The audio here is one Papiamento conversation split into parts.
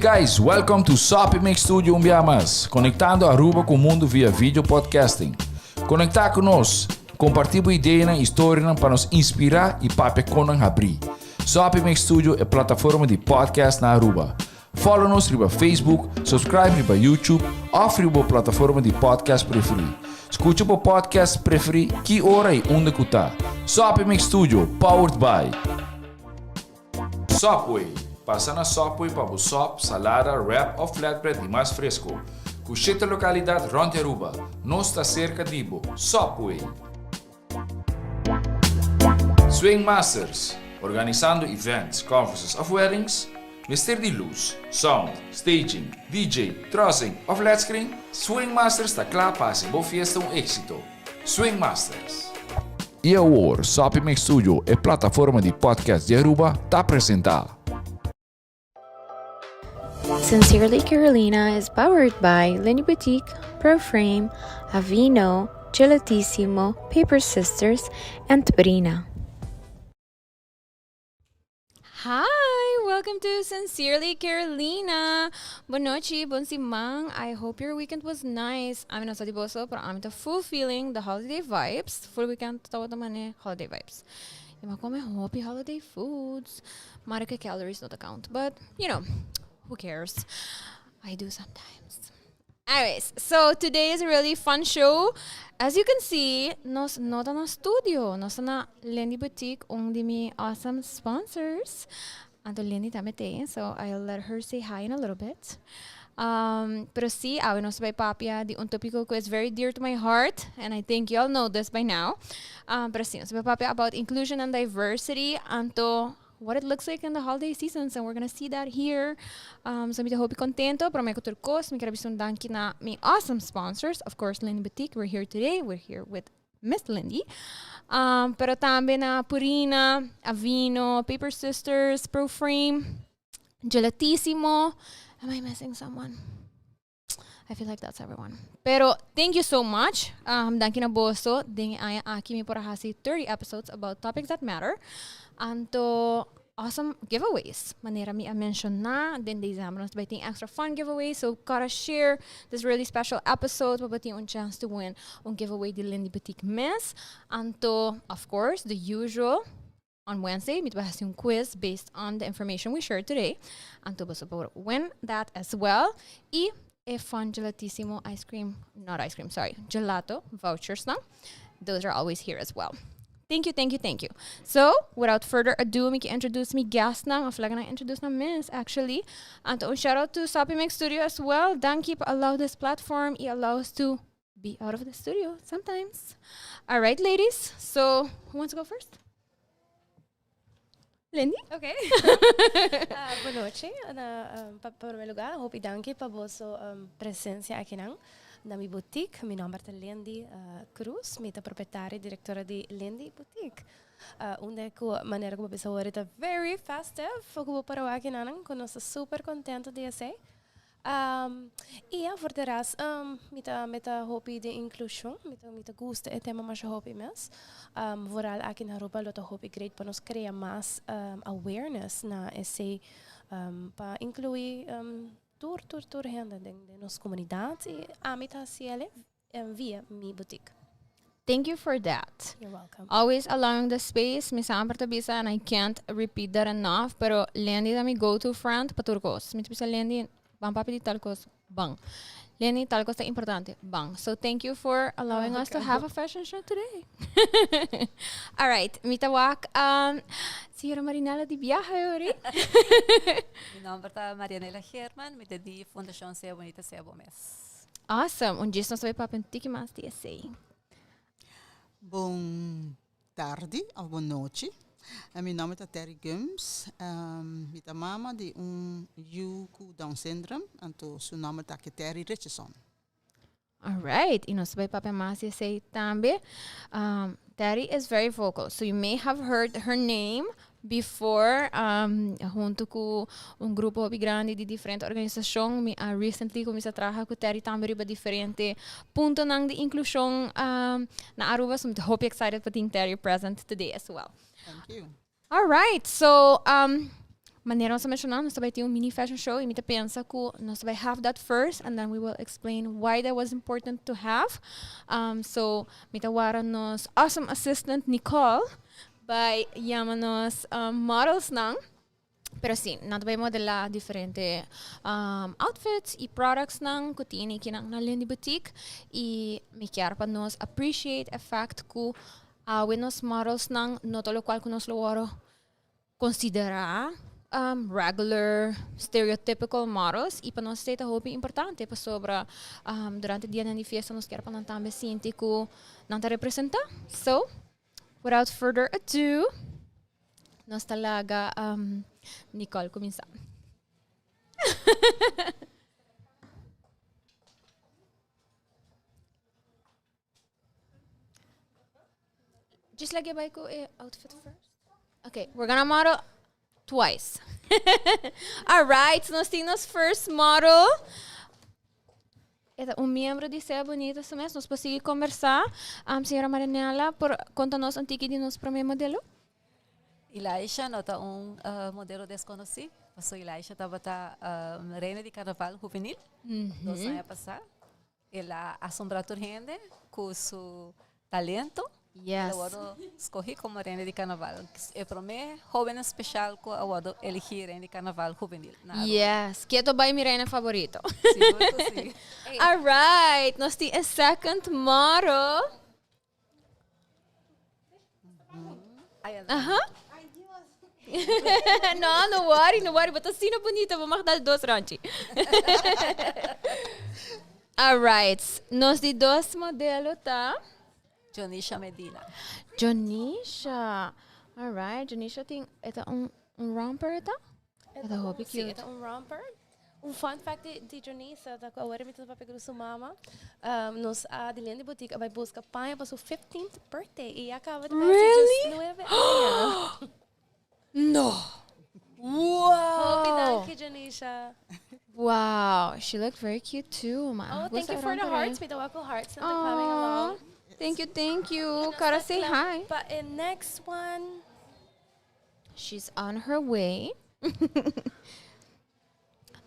Guys, welcome to Soppy Mix Studio un bia mas, conectando Aruba cu mundo via video podcasting. Conecta cu nos, comparti bo ideanan y historianan pa nos inspira y papia con nan habri. Soppy Mix Studio e plataforma di podcast na Aruba. Follow nos riba Facebook, subscribe riba YouTube of riba bo plataforma di podcast preferi. Scucha bo podcast preferi ki ora y unda cu ta. Soppy Mix Studio, powered by Subway. Pasa na Subway pa bo sop, salada, wrap of flatbread di mas fresco. Cu shete localidad rond di Aruba. Nos ta cerca di bo. Subway. Swing Masters, organisando events, conferences of weddings? Mester di luz, sound, staging, DJ, trussing of led screen? Swing Masters ta cla pa haci bo fiesta un exito. Swing Masters. Y awor, Soppy Mix Studio, e plataforma di podcast di Aruba, ta presenta. Sincerely Carolina is powered by Lenny Boutique, Proframe, Avino, Gelatissimo, Paper Sisters, and Brina. Hi, welcome to Sincerely Carolina. Bon nochi, bon siman. I hope your weekend was nice. Ami no sa di boso, pero ami ta full feeling the holiday vibes. Full weekend tabata mane holiday vibes. Y m'a come hopi holiday foods. Mara cu calories no ta count, but who cares? I do sometimes. Anyways, so today is a really fun show. As you can see, nos no ta na studio, nos ta na Lindy Boutique, un di mi awesome sponsors. Anto Lindy tambe t'ey, so I'll let her say hi in a little bit. Pero si, awe nos ta bay papia di un topico cu is very dear to my heart, and I think you all know this by now. Pero si, nos ta bay papia about inclusion and diversity, anto what it looks like in the holiday seasons, and we're gonna see that here. So mi ta hopi contento, pero mi cu tur cos, mi kier bisa un danki na mi awesome sponsors, of course Lindy Boutique, we're here today, we're here with Miss Lindy. Pero tambe na Purina, Avino, Paper Sisters, Proframe, Gelatissimo. Am I missing someone? I feel like that's everyone. Pero thank you so much. Danki na boso. Den e aña aki mi por a hasi 30 episodes about topics that matter. Anto awesome giveaways. Manera mi a menciona, den december nos bay tin extra fun giveaways. So gotta share this really special episode pa bo tin un chance to win un giveaway di Lindy Boutique mes. Anto, of course, the usual. On Wednesday mi ta bay haci un quiz based on the information we shared today. Anto boso por win that as well. Y e fun gelatissimo ice cream, not ice cream, sorry, gelato vouchers nan. Those are always here as well. Thank you, thank you, thank you. So, without further ado, mi ke introduce mi guest nan, of laga nan introduce nan mes, actually. Anto un shout out to Soppy Mix Studio as well. Danki pa allow this platform y allow us to be out of the studio sometimes. All right, ladies. So, who wants to go first? Lindy? Okay. Bon nochi. Na, pa prome lugar, hopi danki pa boso presencia akinan na mi boutique. Mi nomber ta Lindy Cruz. Mi ta propietaria y directora di Lindy Boutique. Unda cu manera cu bo bisa hoor ta very festive. Cu bo por awor akinan, cu nos ta super contento di esey. Y ya, voor de rest, mi ta hopi di inclusion. Mi ta gusta e tema masha hopi mes. Vooral aki na Aruba lo ta hopi great pa nos crea mas awareness na esey pa inclui tur hende den nos comunidad y ami ta haciele via mi boutique. Thank you for that. You're welcome. Always allowing the space. Mi semper ta bisa, and I can't repeat that enough, pero Lindy ta mi go-to friend pa tur cos. Mi ta bisa Lindy, ban papia di tal cos, ban. Lindy, tal cos ta importante, ban. So thank you for allowing us to have a fashion show today. All right, mi ta wak, señora Marinella di biahe, ori. Mi nomber ta Marianela Herman, mi ta di Fundacion Sea Bonita Sea Bo Mes. Awesome. Un dia nos ta bay papia un tiki mas di esey. Bon tardi of bon nochi. Mi nomber ta Terry Gumbs. Mi ta mama di un yiu cu Down syndrome. Anto su nomber ta Terry Richardson. All right. Y nos ta bay papia mas di esey tambe. Terry is very vocal. So you may have heard her name before hunto cu un grupo grandi di diferente organisacion. Mi a recently cuminsa traha cu Terry tambe riba diferente puntonan di inclusion na Aruba. So I'm hopi excited pa tin Terry present today as well. Thank you. All right. So, Manera nos a menciona, nos ta bay tin un mini fashion show y mi ta pensa cu nos ta bay have that first and then we will explain why that was important to have. Um, so, mi ta wara nos awesome assistant Nicole bay yama nos um, models nan. Pero si, nan ta bay modela diferente um, outfits y products nan cu tin aki nan na Lindy Boutique. Y mi kier pa nos appreciate e fact cu awe nos models nan no ta locual cu nos lo woro considera um, regular stereotypical models y pa nos esey ta hopi importante pasobra um, durante dianan di fiesta nos kier pa nan tambe sinti cu nan ta representa. So, without further ado, nos ta laga um, Nicole cuminsa. Just like bai ku e outfit first. Okay, we're gonna model twice. All right, nos tin nos first model. E ta un miembro di Sea Bonita su mes. Nos por sigui conversa. Um, señora Marianela, por conta nos un tiki di nos prome modelo? Ilaisha no ta un uh, modelo desconocí. Paso Ilaisha tabata um, reina di carnaval juvenil. Mm -hmm. Dos aña pasá. El a asombrá tur hende ku su talento. Yes. El a wòrdu skohí komo reina di karnaval. E promé hóben speshal ku a wòrdu eligí reina di karnaval hubenil na Aruba. Yes. Keto bai mi reina favorito. Sigur ku si. Alright, nos tin e second model. Aha. No, no worry, no worry. Bo ta asina bonita, bo mag dal dos rondje. All right. Nos di dos modelo ta? Jonisha Medina. Jonisha. All right. Jonisha tin, e ta un, un romper e ta? E ta hopi Sí, cute. e ta un romper. Un fun fact di, di Jonisa ta ku awor mi ta papia ku su mama. Um, nos a di Lindy Boutique a bai buska paña pa su 15th birthday i a kaba di pasa Really? just nueve aña. No. Hopi Wow. danki, Jonisha. Wow, she looked very cute too, ma. Oh, thank Gusta you for the romper, eh? hearts. Mi ta wak ku hearts nan ta coming along. Aw, Thank you, thank you. Nos Cara, ta say kla hi. Pa e next one. She's on her way.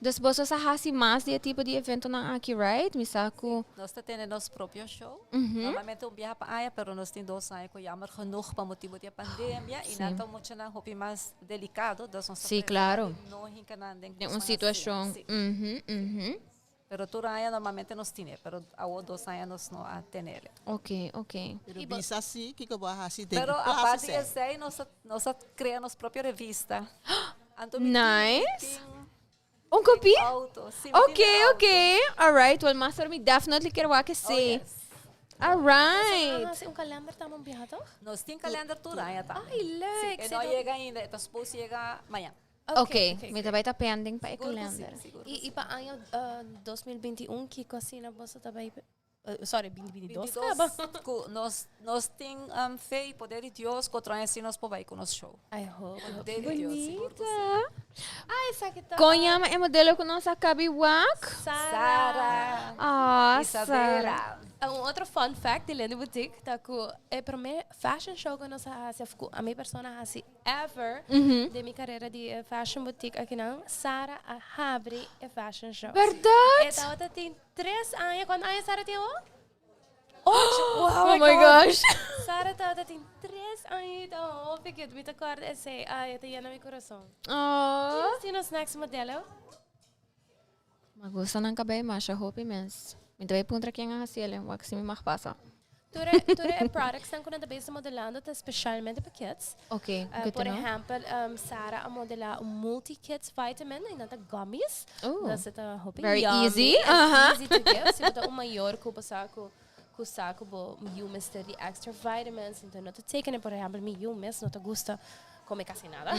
Dus boso sa hasi mas di e tipo di eventonan aki, right? Mi sa ku. Nos ta tene nos propio show. Normalmente un biaha pa aña, pero nos tin dos aña ku jammer genoeg pa motibu di e pandemia i nan ta un muchanan hopi mas delikado, dus nos ta Sí, preferá claro. di no hinka nan den Den un kosnan asina. situashon. Sí. Mhm, mhm. Pero tur aña normalmente nos tine, pero awo dos aña nos no a tenele. Ok, ok. Pero bisa si kiko bo a hasi den Pero e plaza aparte di esei. esei nos a nos a crea nos propio revista. Anto mi tin Nice. tin Un kopie? auto. Si, mi tin Ok, den auto. ok. Alright, well master mi definitely kier wak Oh, esei. yes. Alright. Ah, si un kalender ta un biaha toch? Nos tin kalender tur aña ta. Ay, leuk. Si, e Si, no dan- yega ainda, e ta supposed yega mañan. Ok, mi ta bai ta pending pa e Sigur ku si, kalender. sigur ku I, si. i pa aña uh, 2021 kiko asina boso ta bai uh, sorry, 2022 kaba. 22 ku nos nos tin um, fe i poder di Dios ku otro aña si nos por bai ku nos show. I hope. I hope. Poder di Dios, sigur ku si. Bonita. Ay, esaki ta Kon yama e modelo ku nos a kabi wak? Sara. Sara. Ah, Sara. Isabela. Un otro fun fact di Lindy Boutique ta ku e prome fashion show ku nos a hasi of ku ami persona a hasi ever den mi carera di e fashion boutique akinan, Sara a habri e fashion show. Berdad? E tabata tin tres aña. Cuanto aña Sara tin awor? Ocho. Wow, Oh my gosh. Sara tabata tin tres aña y ta hopi cute. Mi ta corda esey. Ay, e ta yena mi corazon. Oh. Tin nos next modelo? Ma gusta nan cabey masha hopi mes. Mi ta bay puntra ken a haci el, wak si mi mag pasa. Tur e, tur e products nan ku nan ta bezig modelando ta specialmente pa kids. Ok, Uh, good to por know. ehempel, um, Sara a modela un multi-kids vitamin y nan ta gummies. Ooh. Dus e ta hopi Very yummy. easy, It's aha. easy to give. Si bo ta un mayor ku bo sa ku ku sa ku bo yu mester di extra vitamins, enton no ta teken, por ehempel, mi yu mes no ta gusta come casi nada.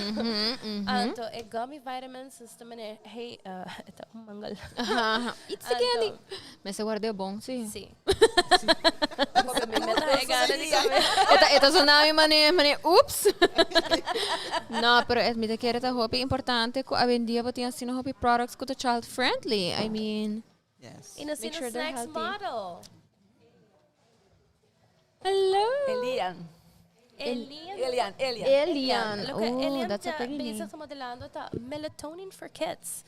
Anto e gummy vitamins is ta mane, hey, e ta un mangel. It's the candy. Mester ward'é bon, si. Si. Mi me ta e gana di come. E ta, e ta sona mi mane, mane, ups. No, pero e, mi ta kere ta hopi importante ku awendia bo tin asina hopi products ku ta child friendly. I mean, Yes. Y nos Make tin sure nos they're next healthy. model. Hello. Elian. Elian. Elian, Elian. Elian. Loke Oh, Elian that's a ta pretty name. bezig ta modelando ta melatonin for kids.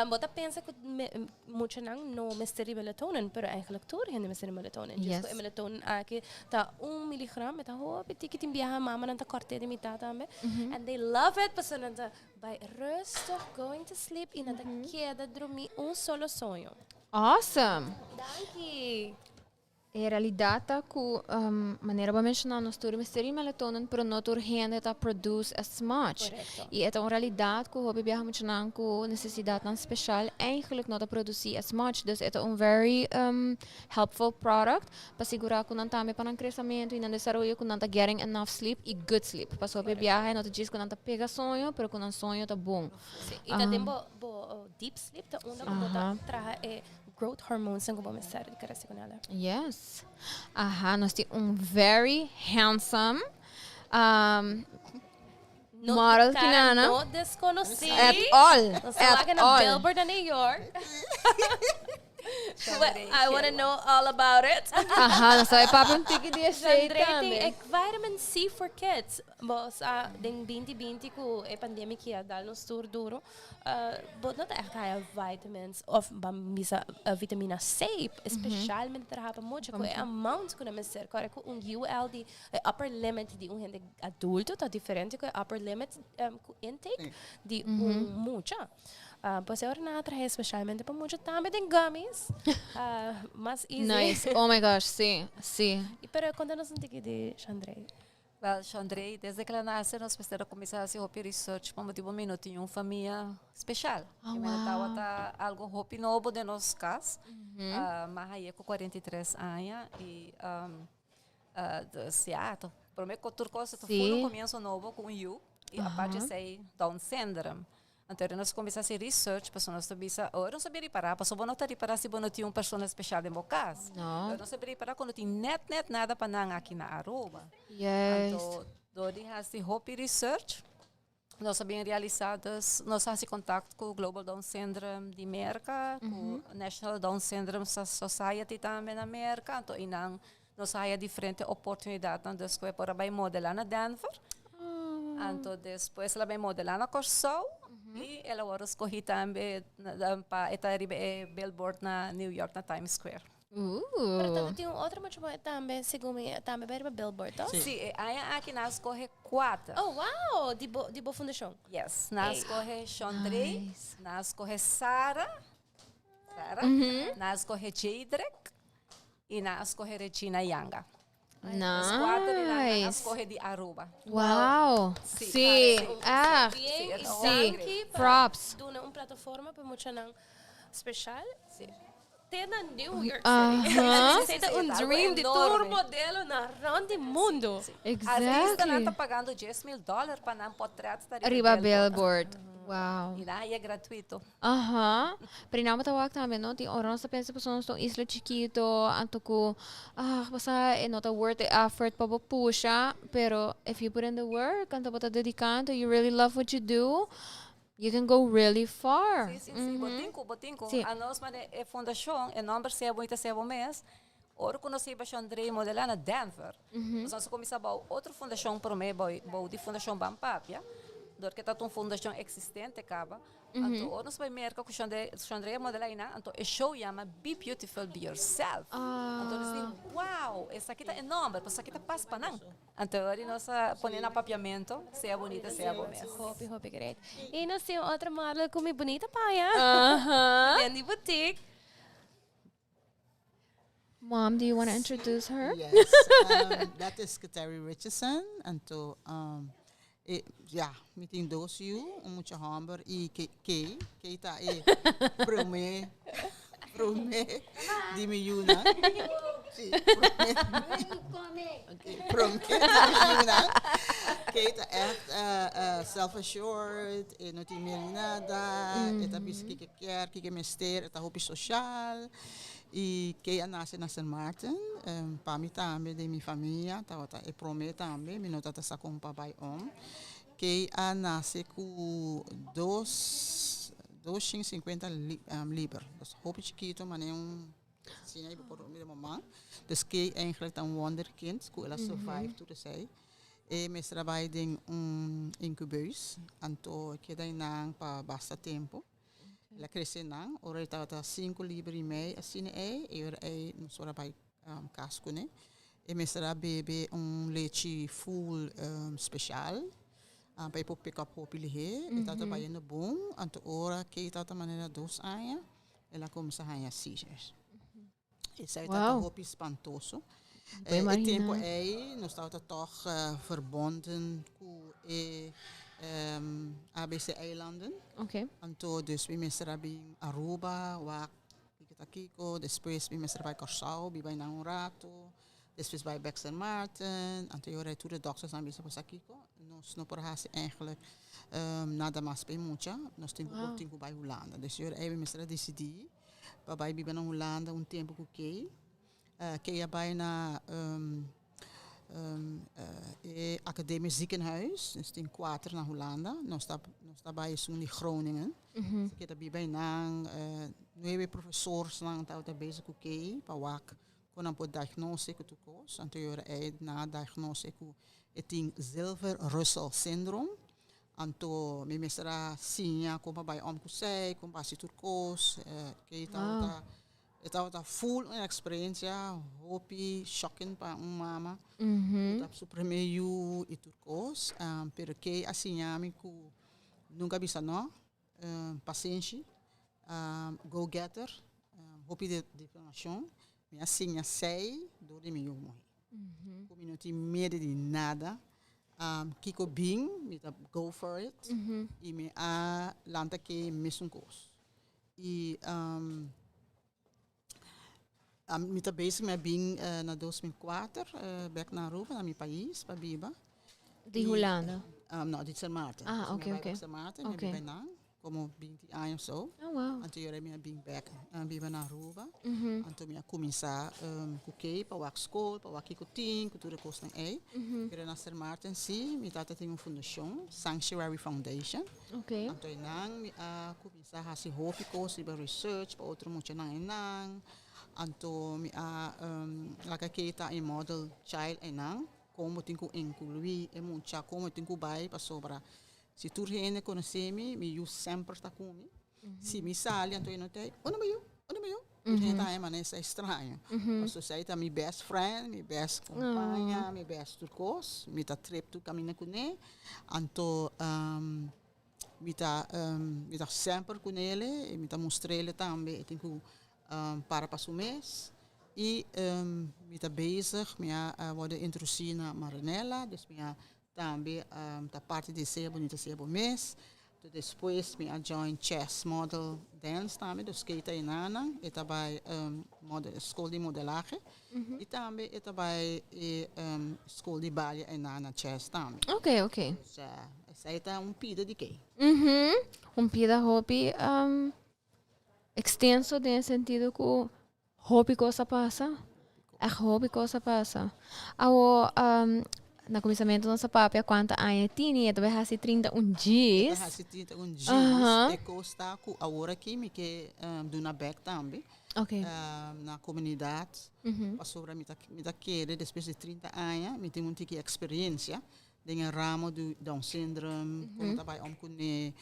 Bo ta pensa ku me, muchanan no mester di melatonin, pero eigenlijk tur hende mester di melatonin. Just ku e melatonin aki ta 1 miligram, e ta hopi tiki, tin biaha mamanan ta korte di mitad tambe. And they love it, pasobra nan ta bai rustig going to sleep i nan ta keda drumi un solo soño. Awesome. Danki. E realidad ta cu manera bo a menciona, nos tur mester di melatonin, pero no tur hende ta produce as much. Y e ta un realidad cu hopi biaha muchanan cu necesidadnan special eigenlijk no ta produci as much. Dus e ta un very helpful product pa sigura cu nan tambe pa nan crecemento y nan desaroyo cu nan ta getting enough sleep y good sleep. Pasobra hopi biaha no ta djis cu nan ta pega soño, pero cu nan soño ta bon. Si, y ta den bo deep sleep ta unda cu bo ta traha e growth hormones cu bo mester di crece cu nada. Yes. Aha, nos tin un very handsome No, model cara kinana. no desconoci. At all. Nos At at na all. billboard na New York. Well, I want to know all about it. Aha, nos sabi papia un tiki di esey André tin tambe. e vitamin C for kids. Bo sa den 2020 cu e pandemia cu a dal nos tur duro. Bo no ta echt haya vitamins of ban bisa vitamina C, especialmente traha pa mucha cu e amount cu nan mester. Core cu un UL di e upper limit di un hende adulto ta diferente cu e upper limit cu intake di un mucha. Pues e ora nan a traha especialmente pa mucha tambe den gummies. Mas easy. Nice. Oh my gosh, si. Pero conta nos un tiki di Chandré. Well, Chandré, desde cu el a nace, nos mester a cuminsa haci hopi research pa motibo mi no tin un famia special. Oh, I wow. Tabata algo hopi nobo den nos cas. M'a haye cu 43 aña y dus ja, to, prome cu tur cos, to full un comienzo nobo cu un yiu y aparte esey Down syndrome. Anto nos a cuminsa haci research, pasobra nos ta bisa, ora nos a bin ripara, pasobra bo no ta ripara si bo no tin un persona special den bo cas. No. Nos a bin ripara cu no tin net net nada pa nan aki na Aruba. Anto, door di haci hopi research, nos a bin realisa dus, nos a haci contact cu Global Down Syndrome di Merca, cu National Down Syndrome Society tambe na Merca, anto einan nos a haya diferente oportunidad, dus cu por a bay modela na Denver. Anto despues el a bay modela na Corsou y el a wordo scogi tambe pa e ta riba e billboard na New York na Times Square. Pero tambe tin un otro mucho mooi tambe, segun mi, tambe bay riba billboard, toch? Si, e aña aki nan a scoge cuater. Oh, wow! Di bo fundacion. Yes, nan a Hey. scoge Chandré, Nice. nan a scoge Sara, Sara, nan a scoge Jadrick y nan a scoge Regina Yanga. Os cuater di nan a Nice. scoge di Aruba. Wow. Si. Si. Ah, Bien, y si. danki pa Props. duna un plataforma pa muchanan special. Te na New York City. Esey ta un Si, algo dream di tur enorme. modelo na rond di mundo. Artista nan ta pagando $10,000 pa nan portret ta Riba billboard. Wow. Y nan e gratuito. Aha. Pero nan ta wak tambe, no? Tin ora nos ta pensa pasobra nos ta un isla chikito, anto cu, ah, basta e no ta worth the effort pa bo pusha, pero if you put in the work, anto bo ta dedicando, you really love what you do, you can go really far. Si, botinco, botinco. Anos mane e fundacion, e nomber Sea Bunita Sea Bo Mes. Ora cu nos hiba Chandré modela na Denver. Nos a cuminsa bou otro fundacion prome, bou di Fundacion Ban Papia. Door cu ta un fundacion existente caba. Anto, ora nos bay Merca cu Chandré, Chandré modela einan, anto e show yama Be Beautiful, Be Yourself. Anto nos di, wow, esaki ta e nomber, esaki ta pas pa nan. Anto, ora nos a pone na papiamento, Sea Bunita, Sea Bo Mes. Hopi, hopi great. Y nos tin otro model cu mi bunita paña. Dandy Boutique. Mom, do you want to introduce her? Yes, that is Kateri Richardson. Anto, ja, mi tin dos yiu, un mucha homber y Kay. Kay ta e prome di mi yiunan. Si, prome. Okay, prome di mi yiunan. Kay ta echt self-assured, e no tin miedo di nada, e ta bisa kico e kier, kico e mester, e ta hopi social. Y Kay a nace na St. Martin, pa mi tambe, di mi famia, tabata e prome tambe, mi no tata sa con pa bay om. Kay a nace cu 250 liber. Dus hopi chikito, maar un asina, por mi mama. Dus Kay eigenlijk ta un wonderkind, cu el a survive tur esey. E mester a bai den un incubeus, anto keda einan pa basta tempu. El a krese einan, ora e tabata sinku liber i mei asina ei, e ora ei nos ora bai kas kuné. E mester a bebe un lechi full speshal pa e por pick up hopi lihé. E tabata bayendo bon, anto ora ke e tabata manera dos aña, el a kuminsá haña seizures. Esei tabata hopi spantoso. Bo E imagina. tempo ei nos tabata tòg verbonden ku e ABC eilanden. Oké. Anto dus mi mester a bin Aruba wak kiko ta kiko. Despues mi mester a bai Kòrsou biba einan un rato. Despues bai bèk Sint Maarten. Anto e ora ei tur e dòktersnan a bisa bo sa kiko, nos no por hasi eigentlik nada mas pa e mucha. Nos tin ku tin ku bai Hulanda. Dus e ora ei mi mester a disidí pa bai biba na Hulanda un tempu ku Kay. Kay a bai na e Academisch Ziekenhuis, nos tin kuater na Hulanda, nos ta nos ta bai esun di Groningen. Si ke ta biba einan, nuebe profesorsnan tabata bezig ku Kay pa wak kon nan por diagnose ku tur kos. Anto e ora ei nan a diagnose ku e tin Zilver Russell Syndroom. Anto mi mester a siña kon pa bai om ku sei, kon pa hasi tur kos. Ke tabata, e tabata full un eksperensia hopi shocking pa un mama ku ta su prome yu i tur kos. Pero ke a siña mi ku nunka bisa no, pasenshi, go getter, hopi determinashon. Mi a siña sei dor di mi yu muhé. Ku mi no tin miedu di nada. Kiko bin, mi ta go for it. I mi a lanta ke mesun kos. I mi ta bezig, mi a bin na 2004 bek na Aruba, na mi pais, pa biba. Di Hulanda? No, di Sint Maarten. Ah, Mi a bai oké. bek Sint Maarten, mi a biba einan. Como 20 aña of so. Oh, wow. Anto yora mi a bin bek biba na Aruba. Anto mi a cuminsa cu key pa wak school, pa wak kico tin, cu tur e cosnan ey. Pero na Sint Maarten si, mi tata tin un fundacion, Sanctuary Foundation. Anto eynan mi a cuminsa haci hopi cos riba research pa otro muchanan eynan. Anto mi a laga key ta e model child eynan, como tin cu inclui e mucha, como tin cu bay pasobra Si tur hende konosé mi, mi yu semper ta ku mi. Si mi sali, anto e no ta ei, Unda bo yu? Unda bo yu? Tur hende ta haña manera esei straño. Pasobra esei ta mi best friend, mi best kompaña, mi best tur kos. Mi ta trip tur kaminda kuné. Anto mi ta mi ta semper kunele i mi ta mustr'ele tambe e tin ku para pa su mes. I mi ta bezig, mi a wòrdu introdusí na Marinella, dus mi a Tambe ta parti di Sea Bonita Sea Bo Mes. Anto despues mi a join Chess Model Dance tambe, dus Keita y Nana. E ta bai model, skol di modelahe. Y tambe e ta bai e skol di balia y Nana Chess tambe. Oké, oké. Dus esei ta un pida di kei. Un pida hopi extenso den e sentido ku Hopi kos a pasa. Echt hopi kos a pasa. Awo, na kuminsamentu nos a papia kuantu aña e tini, e ta bai hasi 31 djis. E ta hasi 31 djis. E kos ta ku awor aki mi ke duna bèk tambe na komunidat, pasobra mi ta mi ta kere despues di 30 aña mi tin un tiki eksperensia den e ramo di Down syndrome, kon ta bai om kuné,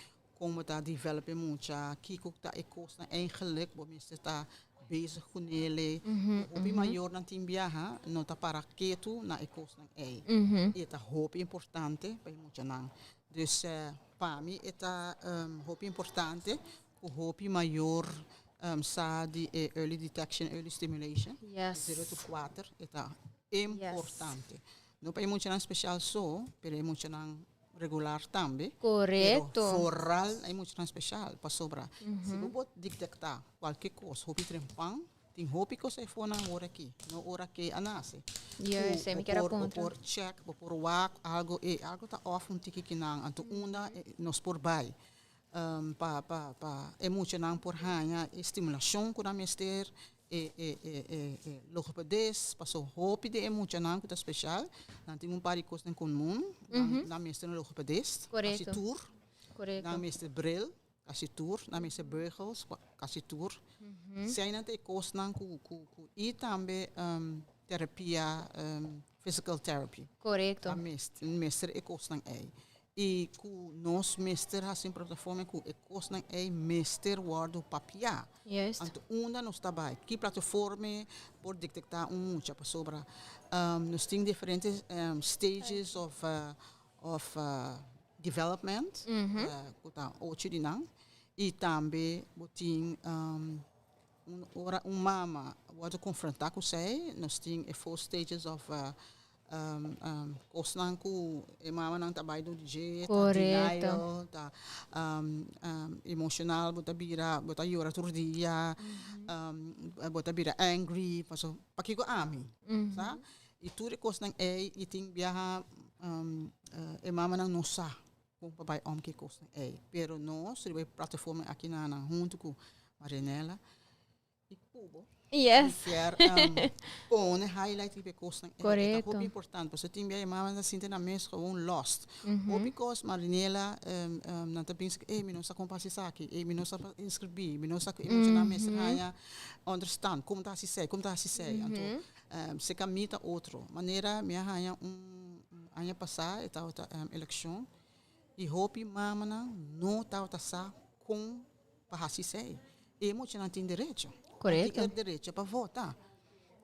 Kon bo ta develop e mucha, kiko ta e kosnan eigenlijk bo mester ta bezig kunele. Hopi mayornan tin biaha no ta para ketu na e kosnan ei. I e ta hopi importante pa e muchanan. Dus pa mi e ta hopi importante ku hopi mayor sa di e early detection, early stimulation. Zero to kuater e ta importante. No pa e muchanan special so, pero e muchanan regular tambe. Correcto. Pero vooral e muchanan special, pasobra si bo por detecta cualke cos hopi trempan, tin hopi cos eyfonan ora aki, no ora ke a nace. Juist, Cu mi kier a bo por, bo puntra. por check, bo por wak algo, ey algo ta off un tiki kinan, anto unda nos por bay pa pa pa e muchanan por haña e stimulacion cu nan mester, E e e e e logopedist, paso hopi di e muchanan ku ta speshal, nan tin un par di kos den komun, nan nan mester un logopedist, kasi Korekto. tur, Korekto. nan mester bril, kasi tur, nan mester beugels, kasi tur. Eseinan ta e kosnan ku ku ku i tambe. terapia, physical therapy. Korekto. A mester e kosnan ei. I ku nos mester hasi un plataforma ku e kosnan ei mester wòrdu papiá. Anto unda nos ta bai? Ki plataforma por detektá un mucha? Pasobra nos tin diferente stages of development, ku ta ocho di nan. I tambe bo tin un ora un mama wòrdu konfrontá ku esei, nos tin e four stages of kosnan ku e mamanan ta bai dor di dje, ta denial, ta emoshonal, bo ta bira, bo ta yora tur dia, bo ta bira angry, paso pakiko ami? Sa? I tur e kosnan ei i tin biaha e mamanan no sa kon pa bai om ku e kosnan ei. Pero nos riba e plataforma aki nan huntu ku Marianella i Cubo. Kier pone highlight riba e kosnan ei. Ta hopi importante pasobra tin bia e mama ta sinti nan mes gewoon lost. Hopi kos Marianella nan ta pensa ey mi no sa kon pa hasi esaki, ey mi no sa pa inscribi, mi no sa ku e muchanan mester haña understand kon ta hasi esei, kon ta hasi esei. Anto se ka mi ta otro. Manera mi a haña un aña pasá e tabata elekshon i hopi mamanan no tabata sa kon pa hasi esei. E muchanan tin derecho. Tin e derecho pa vota.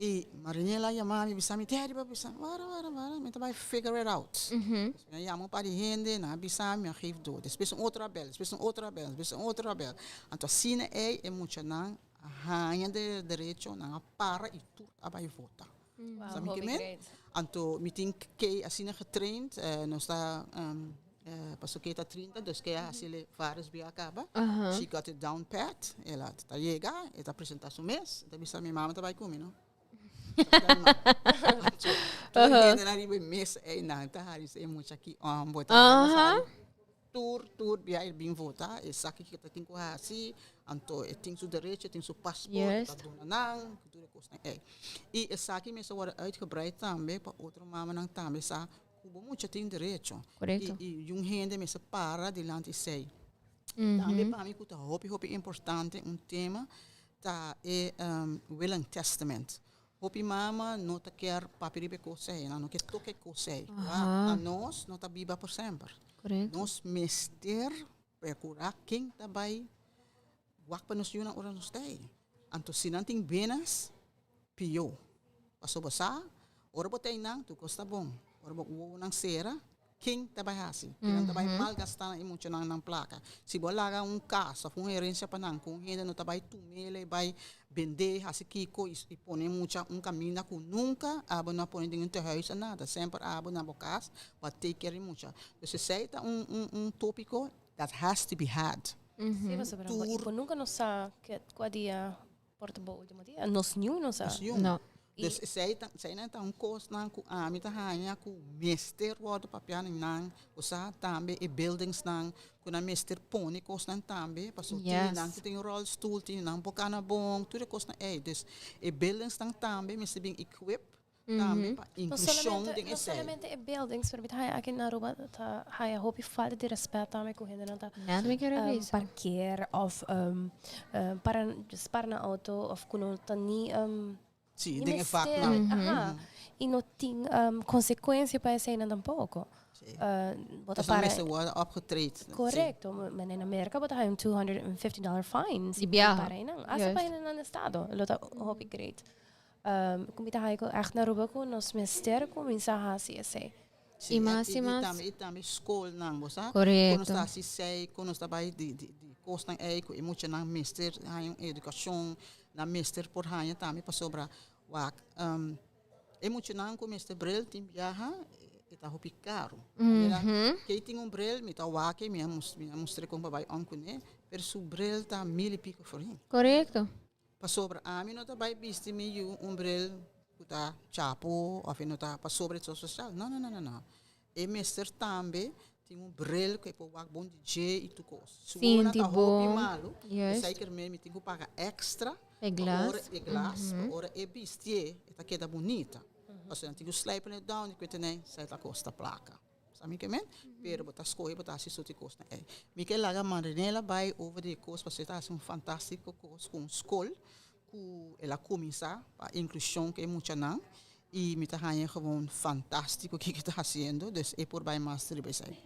I Marinela a yama mi bisa mi, Teddy, bo a bisa, wara, wara, wara, mi ta bai figure it out. Mi a yama un par di hende, nan a bisa mi, mi a geef door. Despues un otro a bel, despues un otro a bel, despues un otro a bel. Anto asina ei e muchanan a haña de derecho, nan a para i tur a bai vota. Sa mi ke men? Anto mi tin kei asina getraind, nos ta pasobra kei ta 30, dus kei a hasi'le varios bia kaba. She got it down pat, el a ta yega, e ta presenta su mes, e ta bisa mi mama ta bai ku mi no. Tur hendenan riba e mesa ei nan ta hari e mucha aki homber ta hari tur tur bia e bin vota e sa kiko ta tin ku hasi anto e tin su derecho e tin su paspoort e ta duna nan tur e kosnan ei i esaki mester wòrdu uitgebreid tambe pa otro mamanan tambe sa ku bo mucha tin derecho i un hende mester para dilanti esei tambe pa mi ku ta hopi hopi importante un tema ta e will and testament. Hopi mama no ta kier papia riba e kos ei, nan no kier toka e kos ei. Anos no ta biba por semper. Nos mester percura ken ta bai wak pa nos yunan ora nos ta ei. Anto si nan tin benas, pio. Pasobra bo sa, ora bo ta einan tur kos ta bon. Ora bo wowonan sera, Ken ta bai hasi? Kinan ta bai malgastá nan e muchanan nan plaka? Si bo a laga un kas òf un herensia pa nan ku un hende no ta bai tum'el e bai bend'é, hasi kiko i pone e mucha un kaminda ku nunka abo no a pone den un tehuis a nada. Semper abo na bo kas bo a take care di mucha. Dus esei ta un un un topiko that has to be had. Sí, pasobra bo i bo nunka no sa ke kua dia por ta bo ultimo dia. Nos niun no sa. Nos niun. No. Dus esei ta, eseinan ta un kosnan ku ami ta haña ku mester wòrdu papia na nan, osea tambe e buildingsnan ku nan mester pone kosnan tambe, pasobra tin nan ku tin ròlstul, tin nan por kana bon, tur e kosnan ei. Dus e buildingsnan tambe mester bin equip tambe pa inklushon den No esei. solamente e buildings, pero mi ta haña aki na Aruba ta haña hopi falta di rèspèt tambe ku hendenan ta Nada mi kier a bisa. parkeer òf para para nan outo òf ku no ta ni Sí, Ni den e mester, vaknan. aha. I no tin konsekuensia pa eseinan tampoko. Sí. Bo ta Dus dan para mester worden opgetraind. Sí. Korekto. Men in Amerika bo ta haña un $250 fine si Di bo biaha. para einan. Asta pa Juist. hende estado. Lo ta hopi great. Ku mi ta haña ku ègt na Aruba ku nos mester kuminsá hasi esei. Sí, I mas i mas. I tambe skolnan, bo sa? Korekto. Ku nos ta hasi esei, ku nos ta bai di kosnan ei ku e muchanan mester haña un edukashon, nan mester por haña tambe pasobra wak e muchanan ku mester bril tin biaha e ta hopi karu. Manera kei tin un bril mi ta wak e mi a mustr'é kon pa bai on kuné pero su bril ta mil i piko florin. Korekto. Pasobra ami no ta bai bisti mi yu un bril ku ta chapo òf e no ta pasobra e ta sosial. No, no, no, no, no. E mester tambe tin un bril ku e por wak bon di dje i tur kos. Si wowonan Sinti ta hopi bon. malu, Juist. esei ker mi tin ku paga èkstra E pa glas. ora e glas, pa ora e bistié e ta keda bunita. Pasobra nan tin ku slijpen e down i ku e tenei, esei ta kosta plaka. Sa mi ke men? Pero bo ta skohe, bo ta hasi soort di kosnan ei. Mi ke laga Marinela bai over di e kos pasobra e ta hasi un fantástiko kos ku un skol ku el a kuminsá pa inklushon ku e muchanan. Y mi ta haña gewoon fantastico kico e ta haciendo, dus e por bay mas riba esey.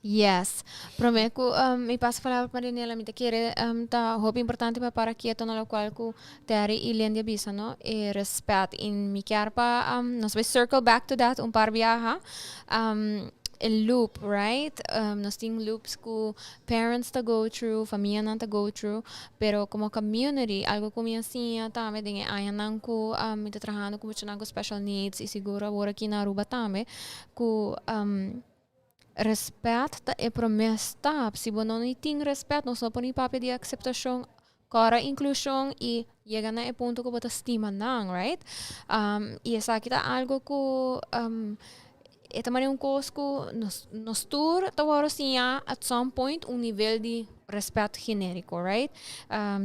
Yes. Prome cu mi pasa palabra pa Marinela, mi ta kere ta hopi importante pa para keto na locual cu Terry y Lindy a bisa, no? E respet. Y mi kier pa nos bay circle back to that un par biaha. E loop, right? Nos tin loops cu parents ta go through, famianan ta go through, pero como community, algo cu mi a siña tambe den e añanan cu mi ta trahando cu muchanan cu special needs y sigur awor aki na Aruba tambe, cu respet ta e prome stap. Si bo no ni tin respet, nos no por ni papia di aceptacion, cora inclusion y yega na e punto cu bo ta stima nan, right? Y esaki ta algo cu e ta manera un cos cu nos tur ta worde siña at some point un nivel di respet generico, right?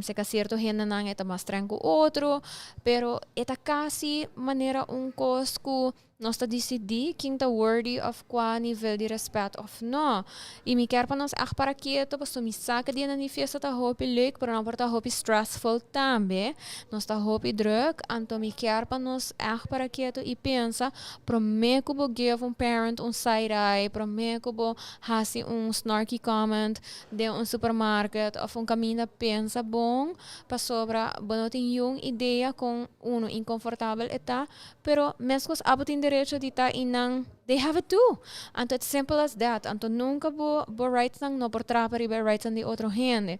Seca cierto hendenan e ta mas streng cu otro, pero e ta casi manera un cos cu nos ta disidí ken ta worthy of kua nivel di rèspèt òf nò. I mi kier pa nos ègt para keto pasobra mi sa ku dianan di fiesta ta hopi leuk pero nan por ta hopi stressful tambe. Nos ta hopi drùk, anto mi kier pa nos ègt para keto i pensa promé ku bo give un parent un side eye, promé ku bo hasi un snarky comment den un supermarket òf un kaminda, pensa bon pasobra bo no tin yun idea kon unu inkonfortabel e ta. Pero meskos abo tin derecho di ta y nan, they have it too. Anto it's simple as that. Anto nunca bo rightsnan no por trapa riba e rightsnan di otro hende.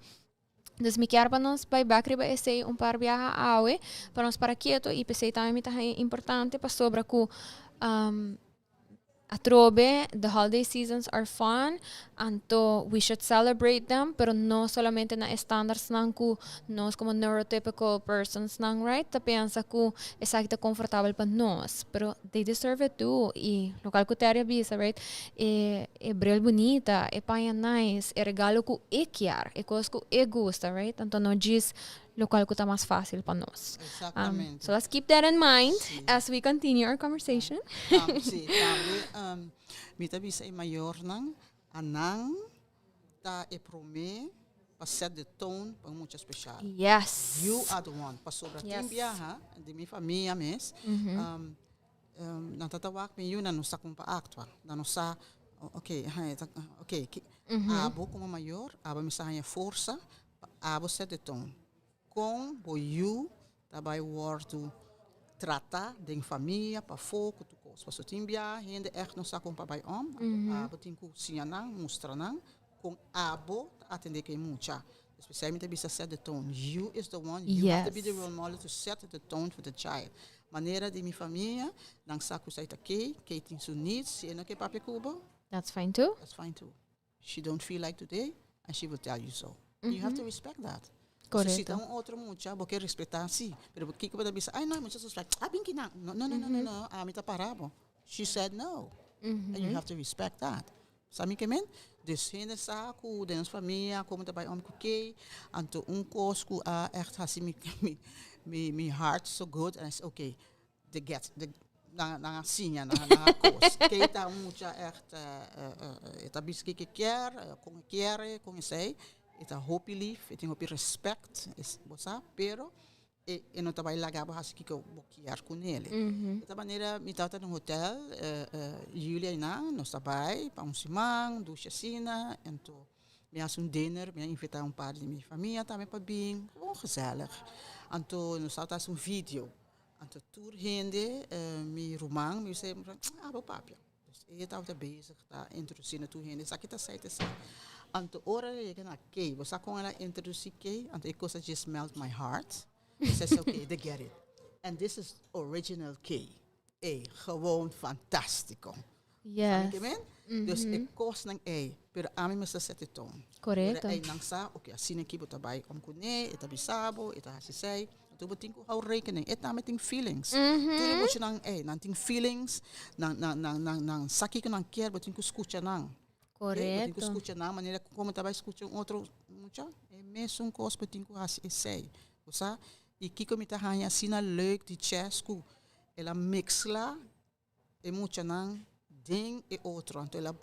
Dus mi kier pa nos bai bek riba esey un par biaha awe, pa nos para keto y p'esey tambe mi ta haña importante pasobra cu atrobe the holiday seasons are fun, anto we should celebrate them, pero no solamente na e standardsnan cu nos como neurotypical personsnan, right, ta pensa cu esaki ta comfortabel pa nos, pero they deserve it too. Y locual cu Terry a bisa, right, e bril bunita, e paña nice, e regalo cu e kier, e cos cu e gusta, right, anto no djis locual cu ta mas facil pa nos. Exactamente. So let's keep that in mind as we continue our conversation. Si, tambe mi ta bisa e mayornan, anan ta e prome pa set the tone pa un mucha special. You are the one. Pasobra tin biaha di mi famia mes, nan ta ta wak mi yu, nan no sa kon pa actua. Nan no sa, ok, ok, abo como mayor, abo mester haña forsa pa abo set the tone. Kon bo yu ta bai wòrdu tratá den famia, pafó, ku tur kos. Pasobra tin bia hende ègt no sa kon pa bai òm, anto abo tin ku siña nan, mustra nan kon abo ta atendé ku e mucha. Espesial mi ta bisa set the tone. You is the one, you have to be the role model to set the tone for the child. Manera di mi famia, nan sa ku esei ta kei, kei tin su needs, si e no ke papia ku bo, That's fine too. That's fine too. She don't feel like today and she will tell you so. You have to respect that. So, si ta un otro mucha, bo ke respetá si. Pero kiko bo ta bisa, ay no, e mucha ta like, ah, bin kinan. No, no, no, no, no, no, ami ta para bo. She said no. And you have to respect that. Sa mi ke men? Dus hende sa ku den nos famia, komo ta bai om ku kei. Anto un kos ku a echt hasi mi, mi, mi, mi heart so good. And I say, okay, de get, de, nan, nan a siña, nan, nan a kos. Kei ta un mucha echt, e ta bisa kiko e kier, kon e kier e, kon esei. E ta hopi lief, e tin hopi respect, es, bo sa, pero e, e no ta bai laga bo hasi kiko bo kier kunele. E ta manera mi tabata den hotel, Julia i nan, nos ta bai pa un siman, dushi asina, anto mi hasi un dinner, mi a invita un par di mi famia tambe pa bin, gewoon gezellig. Anto nos tabata hasi un video. Anto tur hende, mi ruman, mi bisa, abo papia. Dus e tabata bezig ta introduci na tur hende, esaki ta esei ta esei. Anto ora el a yega na Kay, bo sa kon el a introduci Kay? Anto e kos a just melt my heart. Mi sa esei, okay, they get it. And this is original Kay. Ey, gewoon fantastico. Yes. Sabi ke men? Dus e kosnan ey, pero ami mester set e toon. Correcto. Ora ey nan sa, ok, asina aki bo ta bai om kuné, e ta bisa bo, e ta hasi esei. Anto bo tin ku hou rekening. E tambe tin feelings. Tur e muchanan ey, nan tin feelings, nan, nan, nan, nan, nan sa kiko nan kier, bo tin ku skucha nan. Bo tin ku Correcto. skucha nan manera ku komo ta bai skucha un otro mucha, e mesun kos bo tin ku hasi esei. Bo sa? I kiko mi ta haña asina leuk di Chess ku el a mezcla e muchanan den e otro. Anto el a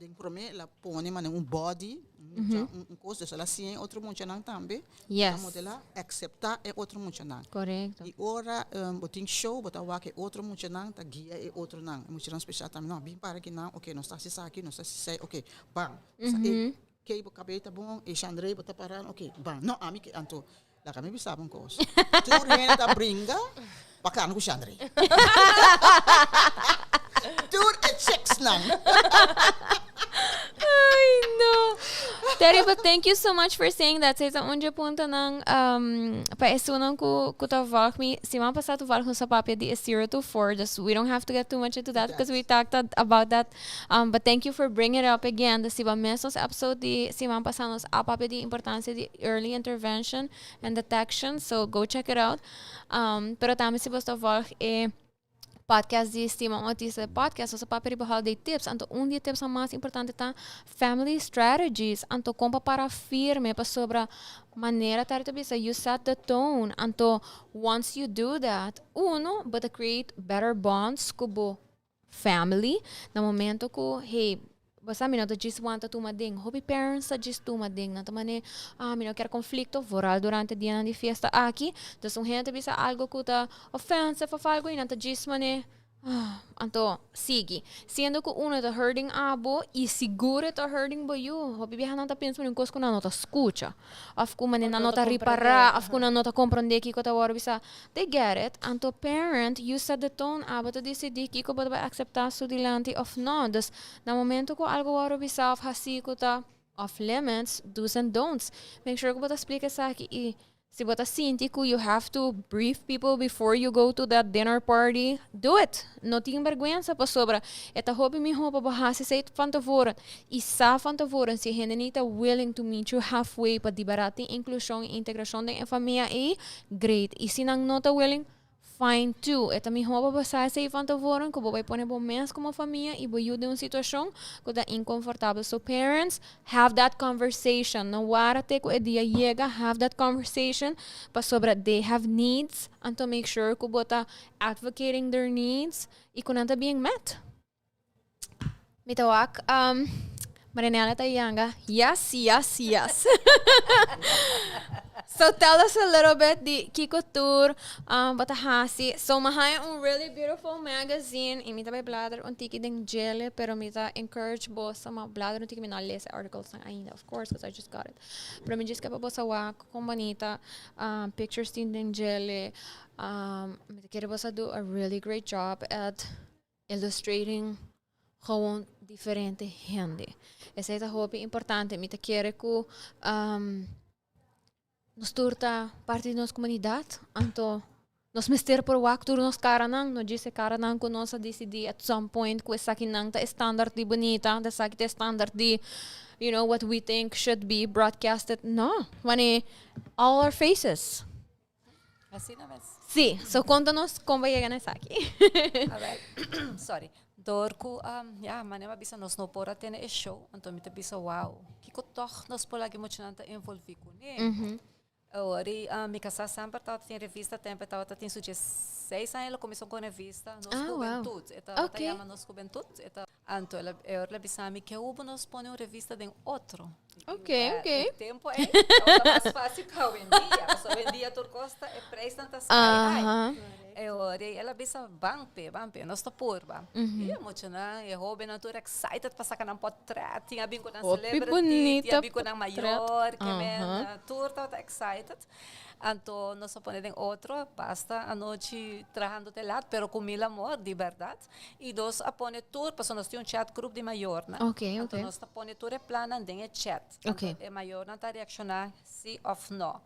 Den prome el a pone manera un body, un mucha, un, un cos, dus el a siña e otro muchanan tambe. Yes. Ta modela, acepta e otro muchanan. Correcto. Y ora bo tin show, bo ta wak e otro muchanan, ta guia e otronan. E muchanan special tambe, no, bin para akinan, ok, nos ta haci esaki, nos ta haci esei, ok, ban. Sa e, kei bo cabey ta bon, e Shandrey bo ta para, ok, ban. No, ami ke, anto, laga mi bisa bo un cos. Tur hende ta bringa pa cana cu Shandrey. Tur e chicksnan. Ay, no. Terry, but thank you so much for saying that. Esei ta un dje puntonan pa esunnan cu ta volg mi. Siman pasa toevallig nos a papia di e 0 to 4, dus we don't have to get too much into that because we talked about that. But thank you for bringing it up again. Dus si bo mes nos episode di siman pasa nos a papia di importancia di early intervention and detection. So go check it out. Pero tambe si bo ta volg e podcast di Stima un Autista podcast, nos a papia riba holiday tips. Anto un di e tipsnan mas importante ta family strategies. Anto kon pa para firme pasobra manera ta ta bisa you set the tone. Anto once you do that, uno, bo ta create better bonds ku bo family. Na momento ku, hey, bo sa mi no ta djis wanta tuma den. Hopi parents ta djis tuma den. Nan ta mane, ah, mi no kier conflicto, vooral durante dianan di fiesta aki. Dus un hende ta bisa algo ku ta offensive of algo y nan ta djis mane, ah, anto sigui. Siendo ku uno ta hurting abo y sigur e ta hurting bo yu. Hopi biaha nan ta pensa mane un kos ku nan no ta skucha. Of ku mane nan no ta ripará, of ku nan no ta komprondé kiko ta wòrdu bisa. They get it. Anto parent, you set the tone, abo ta disidí kiko bo ta bai akseptá su dilanti òf no. Dus, na momento ku algu wòrdu bisá òf hasí ku ta off limits, do's and don'ts, make sure ku bo ta splika esaki i si bo ta sinti ku you have to brief people before you go to that dinner party, do it! No tin bèrgwensa pasobra e ta hopi mihó pa bo hasi esei van tevoren i sa van tevoren si e hende ni ta willing to meet you halfway pa dibará tin inklushon i integrashon den e famia ei, Great. I si nan no ta willing, fine too. E ta mihó pa bo sa esei van tevoren ku bo bai pone bo mes komo famia i bo yu den un situashon ku ta inkonfortabel. So parents, have that conversation. No wara te ku e dia yega, have that conversation pasobra they have needs, anto make sure ku bo ta advocating their needs i ku nan ta bien met. Mi ta wak Marinella ta yanga. Yes, yes, yes. So tell us a little bit di kiko tur bo ta hasi. So mi haya un really beautiful magazine y mi ta bay blader un tiki den djele pero mi ta encourage boso ma blader un tiki mi no a lesa e articles nan ainda of course because I just got it. Pero mi djis ke pa boso wak kon bonita pictures tin den djele. Mi ta kere boso a do a really great job at Illustrating gewoon diferente hende. Esei ta hopi importante. Mi ta kere ku nos tur ta parti di nos komunidat, anto nos mester por wak tur nos karanan, no djis e karanan ku nos a disidí at some point ku esakinan ta e standaard di bunita, esaki ta e standaard di you know what we think should be broadcasted. No, wanneer all our faces. Asina mes. Sí, so konta nos kon bo yega na esaki. Awel, sorry. Door ku, ya, manera mi a bisa nos no por a tene e show, anto mi ta bisa wow, kiko tòg nos por laga e muchanan ta envolví kuné? Awor i mi kasá semper tabata tin revista, tempu e tabata tin su diesseis aña el a kuminsá ku un revista, Nos Hubentut. E tabata yama Nos Hubentut. E ta. Anto el a, e ora el a bisa mi, ke hubo nos pone un revista den otro? Ok, ok. E tempo ei tabata mas fácil ku awendia, pasobra awendia tur kos ta, e prijsnan ta sky high. E ora ei el a bisa, ban p'e, ban p'e, nos ta purba. I e muchanan, e hóbennan tur excited pa saka nan pòtrèt, tin a bin ku nan celebrity, tin a bin ku nan mayor, ke men, tur tabata excited. Anto nos a pone den otro, basta anochi trahando te lat, pero ku mil amor, di bèrdat. I nos a pone tur, pasobra nos tin un chat group di mayornan. Anto nos ta pone tur e plannan den e chat. Anto e mayornan ta reakshoná sí òf nò.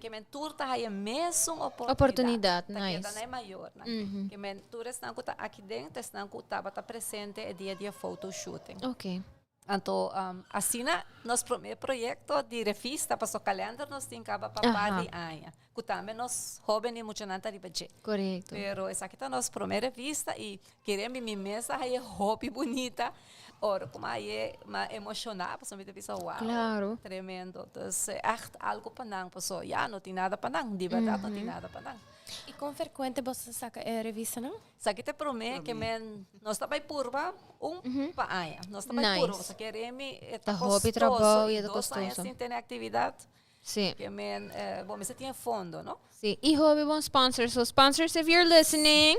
Ke men tur ta haya mesun oportunidat. Ta keda na e mayornan. Ke men tur esnan ku ta aki den ta esnan ku tabata presente e dia di e photo shooting. Anto asina nos prome proyecto di revista paso kalender nos tin kaba pa par di aña ku tambe nos hoben i muchanan ta riba dje. Korekto. Pero esaki ta nos prome revista i kere mi mi mes a haye hopi bunita ora ku mi a haye mi a emoshoná pasobra mi ta bisa wow Klaro. tremendo. Dus echt algo pa nan paso ya no tin nada pa nan di bèrdat no tin nada pa nan. I kon frekuente boso ta saka e revistanan? Esaki ta e promé ke men nos ta bai purba un pa aña. Nos ta bai purba, pasobra kere mi e ta Ta hopi kostoso trabou i i e ta dos aña kostoso. sin tene aktividat. Sí. Ke men bo mester tin e fondo, no? Sí, i hopi bon sponsors. So sponsors, if you're listening,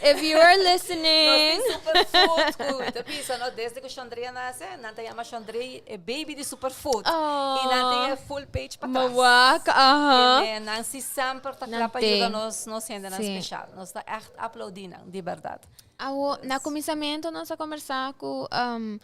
if you are listening. Nos tin Superfood ku ta bisa, no, desde ku Shondrea nase, nan ta yama Shondrea e baby di Superfood. Oh. I nan tin e full page pa tras. Mawak, aha. Ke men nan si semper ta Nan kla pa tin. yuda nos, nos hendenan Sí. speshal. Nos ta ègt aplaudí nan, di bèrdat. Awo, na kuminsamentu nos a kombersá ku um,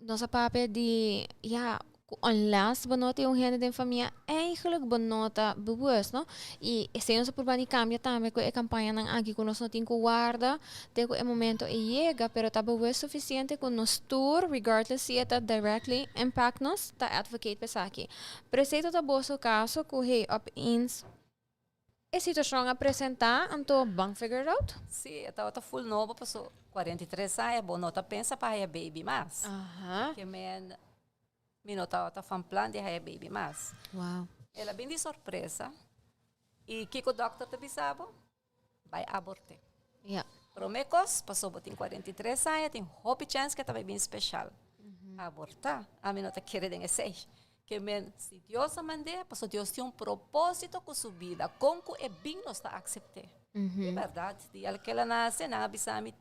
Nos a papia di, ya, cu unless bo no tin un hende den famia, eigenlijk bo no ta bewust, no? Y esey nos a purba di cambia tambe cu e campañanan aki cu nos no tin cu warda te cu e momento e yega, pero ta bewust suficiente cu nos tur, regardless si e ta directly impact nos, ta advocate pa esaki. Pero esey ta ta boso caso cu, hey, opeens E situacion a presenta, anto ban figure it out. Sí, e tabata full nobo paso 43 aña bo no ta pensa pa haya baby mas. Aha. Ke men mi no tabata van plan di haya baby mas. Wow. El a bin di sorpresa y kiko dokter ta bisa bo? Bai aborte. Ja. Prome kos, paso bo tin 43 aña, tin hopi chens ke ta bai bin special. Aborta, ami no ta kere den esei. Ke men, si Dios a mand'é, paso Dios tin un propósito ku su bida, kon ku e bin nos ta aksept'é. Di bèrdat, di al ke el a nase, nan a bisa mi,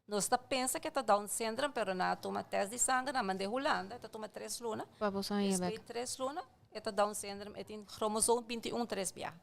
nos ta pensa ke ta Down syndrome, pero nan a tuma tèst di sanger, nan a mand'é Hulanda, e ta tuma tres luna. Pa bo sa haña bèk. Despues di tres luna, e ta Down syndrome, e tin kromosoom 21 tres biaha.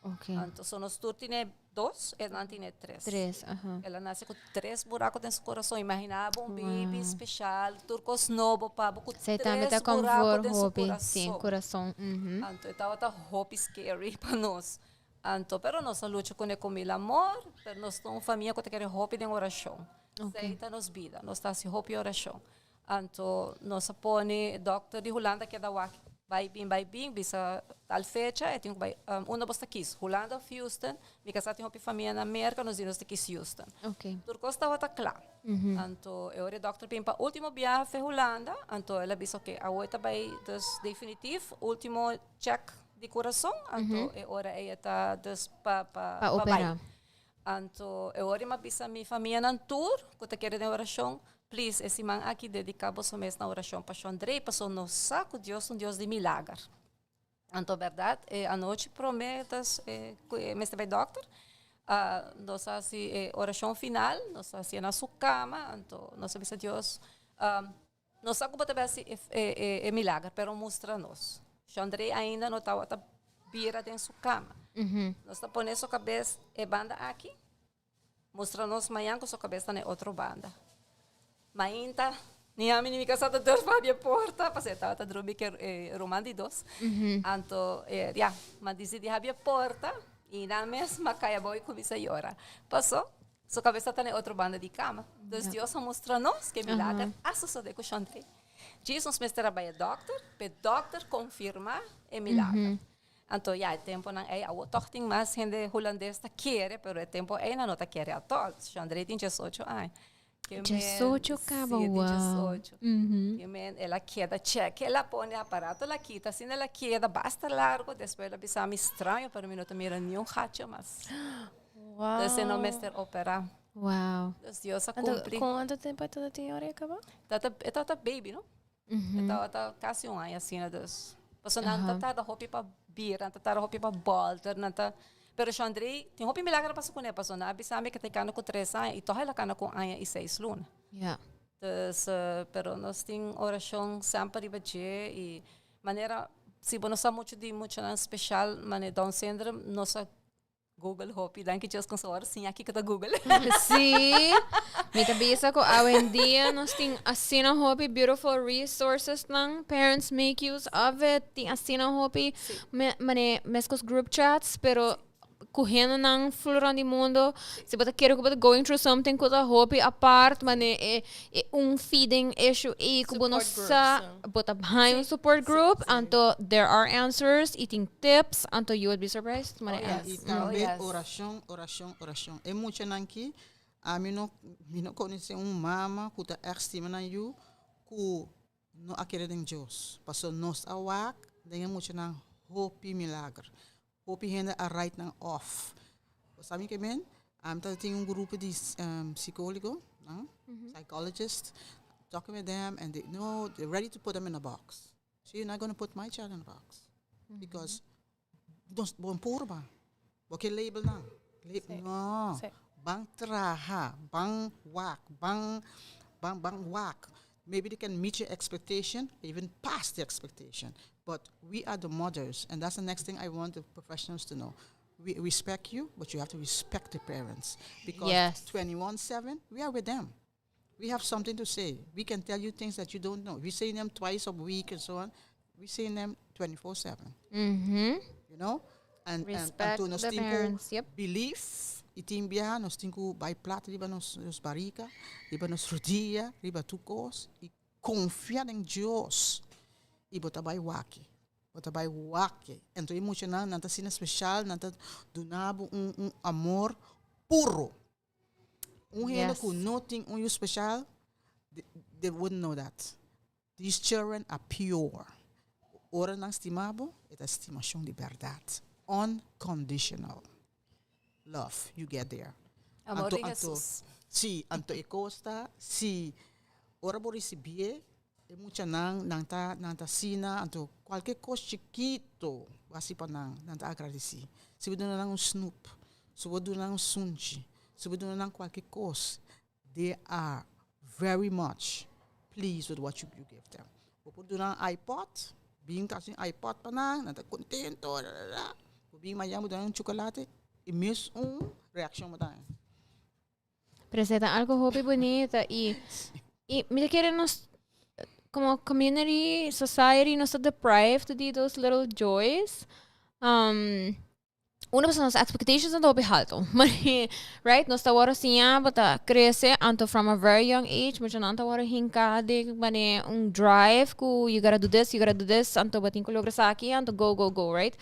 Ok. Anto, so nos tur tine dos, e nan tine tres. Tres, aha. El a nase ku tres buraku den su kurason. Imaginá bo un baby speshal, tur kos nobo pa bo ku Esei tambe tres ta buraku konfor den su hopi, sí, kurason. kurason, mhm. Anto, e tabata hopi scary pa nos. Anto, pero nos a lucha kuné ku mil amor, pero nos ta un famia ku ta kere hopi den orashon. Ok. Esei ta nos bida, nos ta hasi hopi orashon. Anto nos a pone dokter di Hulanda keda wak bai bin bai bin bisa tal fecha e tin ku bai unda bos ta kis Hulanda of Houston mi kasá tin hopi famia na Merka nos di nos ta kis Houston tur kos tabata kla anto e ora e dokter bin pa ultimo biaha fe Hulanda anto el a bisa oke awo e ta bai dus definitif ultimo check di kurason anto e ora ey e ta dus pa pa Pa bai. opera. Anto e ora mi a bisa mi famianan tur ku ta kere den orashon, Please, e siman aki dediká boso mes na orashon pa Shondrey, pasobra nos sa ku Dios ta un Dios di milager. Anto bèrdat, e anochi promé tas ku e mester bai dòkter, nos a hasi e orashon final, nos a hasié na su kama, anto nos a bisa Dios, Nos sa ku bo ta bai hasi e milager, pero mustra nos. Shondrey ainda no tabata bira den su kama. Nos ta pone su kabes e banda aki, mustra nos mañan ku su kabes ta na e otro banda. Mainta, ni ami ni mi kasá ta durf habri e porta, pasobra e tabata drumi ku e ruman di dos. Anto, ya, mi a disidí habri e porta i nan mes mi a kai abou i kuminsá yora. Pasó, Su cabeza ta na e otro banda di cama. Dus Dios a mustra nos ke milager a sosode cu Shondrey. Jesus mester a bai e dokter, p'e dokter confirma e milager. Anto ya, e temponan ei awo tog tin mas hende hulandes ta kere, pero e tempo ei nan no ta kere atol. Shondrey tin diesocho aña. Ke men, Diesocho caba, si, e tin wow. diesocho. Ke men, el a keda check, el a pone aparato, el a kita, asina el a keda basta largo, despues el a bisa mi straño, pero mi no ta mira niun gacho mas. Wow. Dus e no mester operá. Wow. Dus Dios a Anto, cumpli. kuantu tempu e tabata tin ora e kaba? Tata, e tabata baby, no? E tabata casi un aña asina, dus. Pasobra nan ta tarda hopi pa bira, nan ta tarda hopi pa bolter, nan ta... Pero Shandrey, tin hopi milagro a pasa kuné, pasobra nan a bisa mi ke ta kanda ku tres aña, i tòg el a kanda ku un aña i seis luna. Ja. Dus, pero nos tin orashon semper riba dje, i manera, si bo no sa muchu di muchanan speshal, manera Down syndrome, nos a Google hopi. Danki Dios con su ora siña kiko ta Google. Sí. Mi ta bisa ku awendia nos tin asina hopi beautiful resources nan. Parents make use of it. Tin asina hopi me, mane meskos group chats, pero ku hendenan full rond di mundo. Si bo ta kere ku bo ta going through something ku ta hopi apart, mane e, e un feeding issue ei ku bo no Support groups, sa, no. bo ta haña un support group, anto there are answers i tin tips, anto you would be surprised. Mane Oh, yes. I Oh, tambe yes. orashon, orashon, orashon. E muchanan ki, ami no, mi no konosé un mama ku ta ègt stima nan yu ku no a kere den Dios. Pasobra nos a wak den e muchanan hopi milager. Hopi hende a write nan off. Bo sabi ke men? Ami ta tin un grupo di psicólogo, no? Psychologist, talking with them and they know they're ready to put them in a box. So you're not going to put my child in a box. Because nos bon purba. Bo ke label nan. No. Ban traha, ban wak, ban ban ban wak. Maybe they can meet your expectation, even past the expectation. But we are the mothers, and that's the next thing I want the professionals to know. We respect you, but you have to respect the parents. Because 21/7, we are with them. We have something to say. We can tell you things that you don't know. We say them twice a week and so on. We say them 24/7. You know? And Respect anto nos the tin ku parents, yep. belief i tin biaha nos tin ku bai plat riba nos barika, riba nos rodia, riba tur kos i konfia den Dios i bo ta bai wak. Bo ta bai wak. Anto e muchanan nan ta asina special, nan ta duna bo un amor puro. Un hende ku no tin un yu special, they wouldn't know that. These children are pure. Ora nan stima bo, e ta stimashon di bèrdat. Unconditional love you get there. Amor Anto di anto Jesus. si, anto e kos ta si ora bo risibié e muchanan nan ta asina, anto kualke kos chikito bo hasi pa nan, nan ta agradesí. Si bo duna nan un snoep, si bo duna nan un sunchi, si bo duna nan kualke kos, they are very much pleased with what you give them. Bo por duna nan iPod, bin kasi un iPod pa nan, nan ta kontento, la la la. Bo bin mañana bo duna nan un chocolate, e mes un reaccion bo ta haña. Pero esei ta algo hopi bunita i mi ta kere nos como community, society nos ta deprived di those little joys. Uno pasobra nos expectations nan ta hopi halto. Right? Nos ta wòrdu siña bo ta krese anto from a very young age mucha nan ta wòrdu hinká den manera un drive ku you gotta do this, you gotta do this, anto bo tin ku logra esaki, anto go, go, go, right?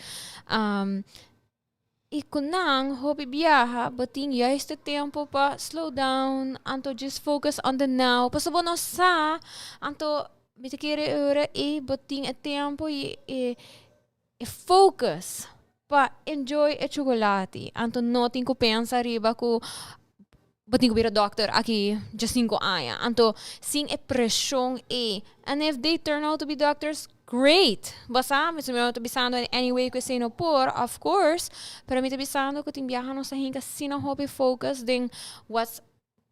I ku nan hopi biaha bo tin juist e tempo pa slow down, anto just focus on the now, pasobra bo no sa, anto mi ta kere ora ei bo tin e tempo i e e focus pa enjoy e chocolate, anto no tin ku pensa riba ku bo tin ku bira dokter aki djasinko aña, anto sin e preshon ei, and if they turn out to be doctors, great! Bo sa, mi no ta bisando in any way ku esei no por, of course, pero mi ta bisando ku tin biaha nos ta hinka asina hopi focus den what's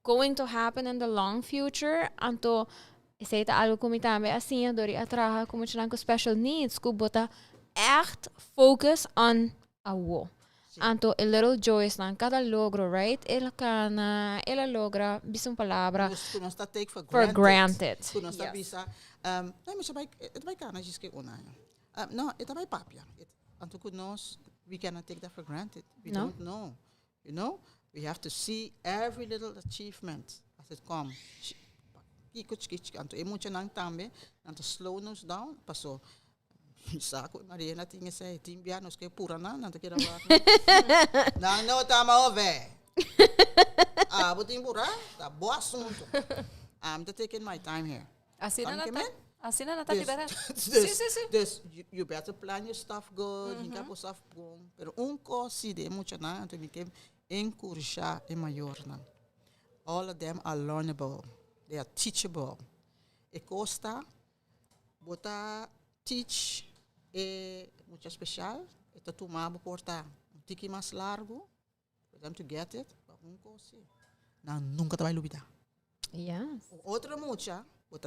going to happen in the long future, anto esei ta algo ku mi tambe a siña dor di a traha ku muchanan ku special needs, ku bo ta echt focus on awo. Anto e little joys nan, kada logro, right? El a kana, el a logra bisa un palabra. Nos, ku nos ta take for For granted. granted. Ku nos ta Yes. bisa, no, mi sa bai, e ta bai kana djis ke un aña. No, e ta bai papia. Anto ku nos, we cannot take that for granted. We No. don't know. You know? We have to see every little achievement as it come. Kiko chiki chiki. Anto e muchanan tambe, nan ta slow nos down, paso sa ku Mariela tin esei, tin bia nos ke pura nan, nan ta keda wak. Nan no ta move. Abo tin pura, ta bo asunto. I'm ta taking my time here. Asina Sabe na ke ta, men? asina na ta Dus, liberá. dus, Sí, sí, sí. dus you better plan your stuff good, hinka bo stuff bon. Pero un kos si den muchanan, anto mi ke enkurashá e mayornan. All of them are learnable. They are teachable. E kos ta, bo ta teach e mucha special, e ta tuma bo por ta un tiki mas largo for them to get it, but un kos si, nan nunka ta bai lubida. Un otro mucha, bo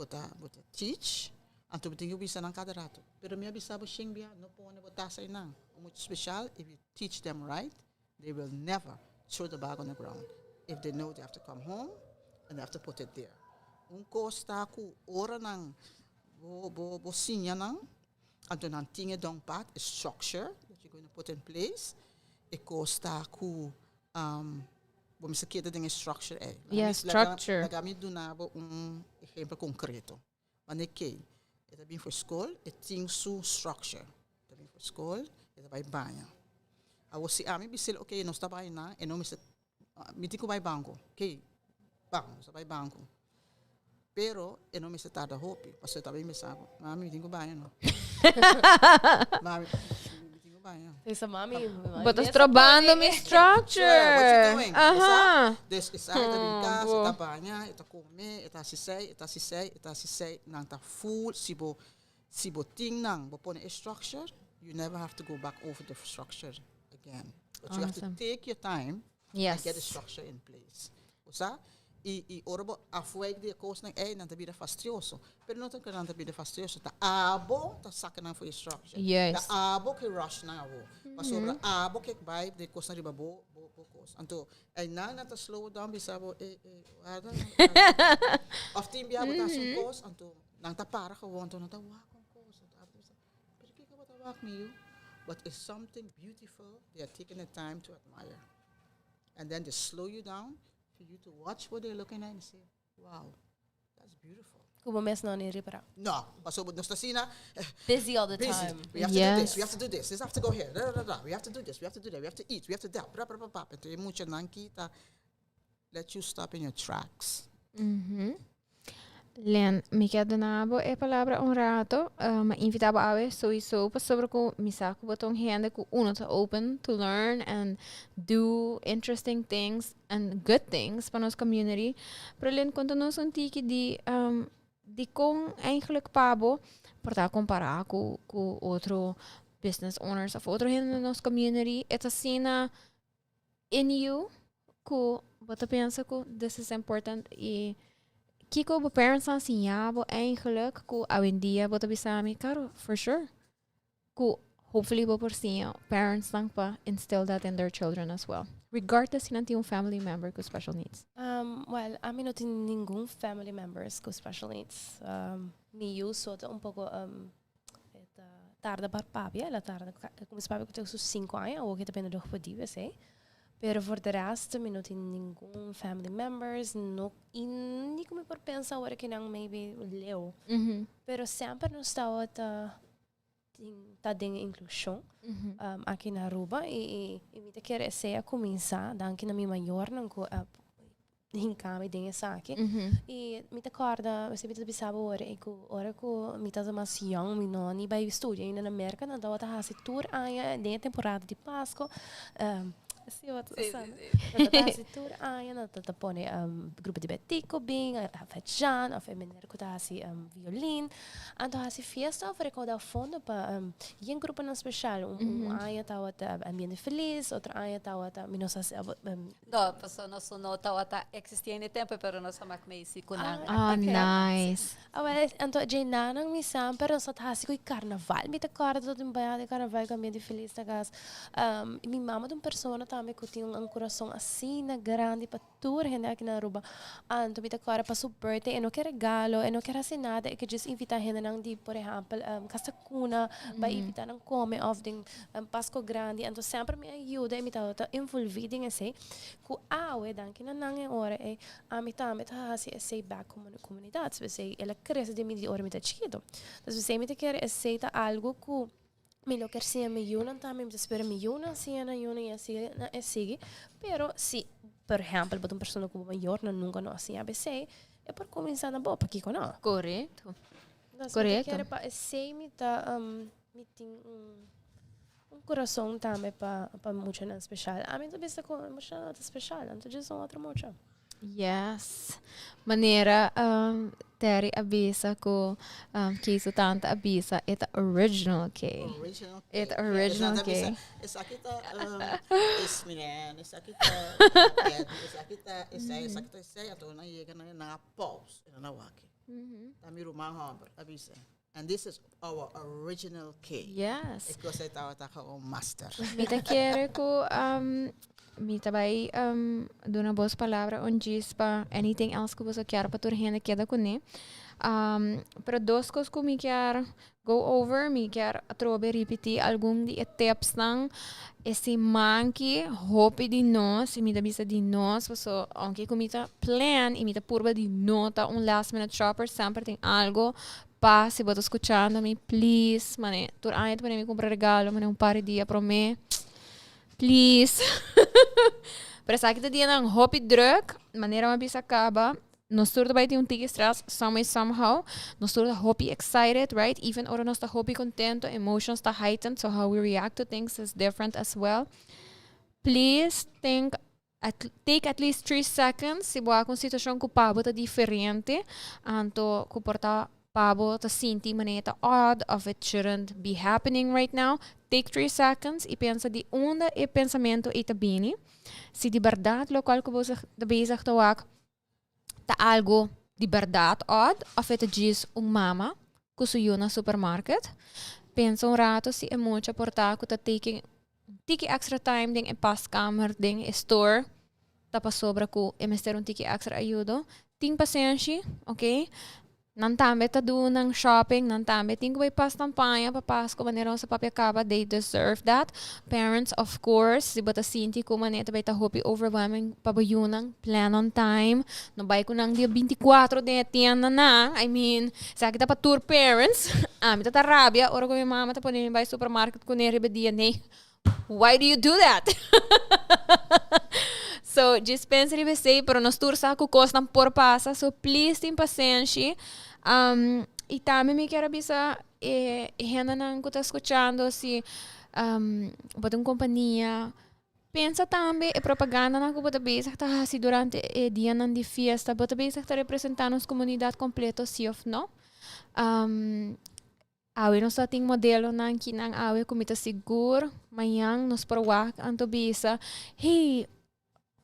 ta teach, anto bo tin ku bisa nan kada rato. Pero mi a bisa bo shen bia, no pone bo tas einan. Un mucha special, if you teach them right, they will never throw the bag on the ground. If they know they have to come home and they have to put it there. Un kos ta ku ora nan bo siña nan, anto nan tin e down pat, e structure that you're going to put in place. E kos ta ku bo mester keda den e structure ei. Yeah, structure. Laga mi duna bo un ehempel konkreto. Wanneer ke, e ta bin for skol, e tin su structure. E ta bin for skol, e ta bai baña. Awor si ami bisel, ok, nos ta bai na, e no mester, mi tin ku bai banko. Ok, bam, nos ta bai banko. Pero e no mester tarda hopi, pasobra e ta bin bisa bo, mami, mi tin ku baña no. Mami, mi tin ku. baña. Esa mami. Bo ta strobando mi structure. Yeah, what you doing? Aha. Dus esaki ta bin cas, Bo. e ta baña, e ta come, e ta haci esey, e ta haci esey, e ta haci esey. Nan ta full, si bo tin nan, bo pone e structure, you never have to go back over the structure again. But you have to Awesome. take your time and get the structure in place. Osea, y ora bo afwijk di cosnan ey, nan ta bira fastioso. Pero no ta cu nan ta bira fastioso, ta abo ta saca nan for e structure. Ta abo cu rush nan abo. Pasobra abo cu bay di cosnan riba bo cos. Anto, ey nan ta slow down bisa bo e warda. Of tin bia bo ta haci un cos, anto nan ta para gewoon, anto nan ta wak un cos. Anto abo ta bisa, "Pero kico bo ta wak, mi yiu?" But it's something beautiful they are taking the time to admire. And then they slow you down for you to watch what they're looking at and say, "Wow, that's beautiful." Como mes no ni ripara. No, paso nos ta asina Busy all the busy. time. We have to do this, we have to do this, this have to go here, da, da, da, da. We have to do this, we have to do that, we have to eat, we have to that, blah, blah, blah, blah. Anto, mucha nan kita let you stop in your tracks. Len, mi kier duna bo e palabra un rato. Invita bo awe sowieso pasobra cu mi sa cu bo ta un hende cu uno ta open to learn and do interesting things and good things pa nos community. Pero Len, conta nos un tiki di con eigenlijk pa bo por ta compara cu otro business owners of otro hende den nos community. E ta asina in you cu bo ta pensa cu this is important y kiko bo parents a siña bo eigenlijk cu awendia bo ta bisa mi, claro, for sure. Cu hopefully bo por siña parents nan pa instill that in their children as well. Regardless si nan tin un family member cu special needs. Well, ami no tin ningun family members cu special needs. Mi yiu so ta un poco ta tarda pa papia, el a tarda cuminsa papia cu su 5 aña, awor cu ta bene nog podi, esey. Pero voor de rest, mi no tin ningun family members, no, y ni cu mi por pensa awor cu nan maybe leu. Pero semper nos tabata ta den inclusion aki na Aruba y mi ta kere esey a cuminsa danki na mi mayornan cu a hinca mi den esaki. Y mi ta corda, mi ta bisa bo ora, cu ora cu mi tabata mas young, mi no ni bay studia ainda na Merca, nan tabata haci tur aña den temporada di Pasco. Si, wat Si, sa. si. Nan tabata haci tur aña, nan tabata pone grupo di betico bin, of het Jan, of e meneer cu ta haci violin. Anto haci fiesta of recauda fondo pa yen grupo nan special. Un aña tabata Ambiente Feliz, otro aña tabata, mi no sa si, No, paso nos no tabata existi na tempo, pero nos a maak mee si cu nan. Ah, nice. Ah, well, anto djei nan mi semper nos ta hasi cu carnaval. Mi ta corda tot un baia di carnaval cu Ambiente Feliz na cas. Mi mama ta un persona tambe cu tin un curason asina grandi pa tur hende aki na Aruba. Anto mi ta corda pa su birthday, e no kier regalo, e no kier haci nada, e kier just invita hende nan di, por ehempel, Casa Cuna, pa invita nan come of den Pasco Grandi. Anto semper mi a yuda y mi tabata envolvi den esey. Cu awe, danki na nan e ora, e ami tambe ta hasi esey back como na comunidad. So esey, el a crece den mi di ora mi ta chikito. Dus esey mi ta kere esey ta algo cu mi lo kier siña mi yiunan tambe, mi ta spera mi yiunan siña nan yiunan y asina na e sigui. Pero si, por ehempel, bo ta un persona cu bo mayornan nunca no a siña esey, e por cuminsa na bo, pakico no? Dus mi ta kere pa esey mi ta, mi tin un curason tambe pa muchanan special. Ami ta bisa cu muchanan no ta special, anto just un otro mucha. Yes. Manera Terry a bisa cu cu su tanta a bisa, e ta original K. Original K. E ta original Esaki K. Esaki ta Ismiren, esaki ta Eddie, esaki ta esey, esaki ta esey, anto nan yega na pause, na wak. Ta mi ruman homber, a bisa. "And this is our original K." E cos tabata gewoon master. Mi ta kere cu mi ta bay duna boso palabra un djis pa anything else cu boso kier pa tur hende keda cune. Pero dos cos cu mi kier go over, mi kier atrobe ripiti algun di e tips nan. E siman aki hopi di nos, y mi ta bisa di nos, paso aunke cu mi ta plan y mi ta purba di no ta un last minute shopper, semper tin algo pa si bo ta scuchando mi, please, mane, tur aña ta pone mi cumpra regalo, mane un par di dia prome. Please. Pero esaki ta dianan hopi druk, manera mi a bisa caba. Nos tur ta bai tin un tiki stress some way somehow. Nos tur ta hopi excited, right? Even ora nos ta hopi contento, emotions ta heightened, so how we react to things is different as well. Please think at, take at least 3 seconds si bo un situacion cu pa bo ta diferente, anto cu por ta pa bo ta sinti manera odd of it shouldn't be happening right now. Take 3 seconds y pensa di unda e pensamento ta bini. Si di berdad loke cu bo ta bezig ta wak ta algo di berdad odd of e djis un mama cu su yiu na supermarket. Pensa un rato si e mucha por ta cu ta taking tiki extra time den e paskamer den e store ta pasobra cu e mester un tiki extra ayudo. Tin pasenshi, ok? Nan tambe ta do nan shopping, nan tambe tin cu bay pas nan paña pa Pasco, manera nos a papia caba, they deserve that. Parents, of course, si bo ta sinti cu manera ta bay ta hopi overwhelming pa bo yiunan, plan on time. No bay cu nan dia 24 den tienda na. I mean, esaki ta pa tur parents. Ami ta rabia, ora cu mi mama ta pone mi bay supermarket cu ne riba dia, nee. Why do you do that? So, just pensa riba esey, pero nos tur sa cu cosnan por pasa, so please tin pasenshi. Y tambe mi kier bisa hendenan cu ta scuchando, si bo tin un compania, pensa tambe e propagandanan cu bo ta bezig ta haci durante e dianan di fiesta, bo ta bezig ta representa nos comunidad completo, si of no? Awe nos tin modelonan cu nan awe cu mi ta sigur, mañan nos por wak anto bisa, "Hey,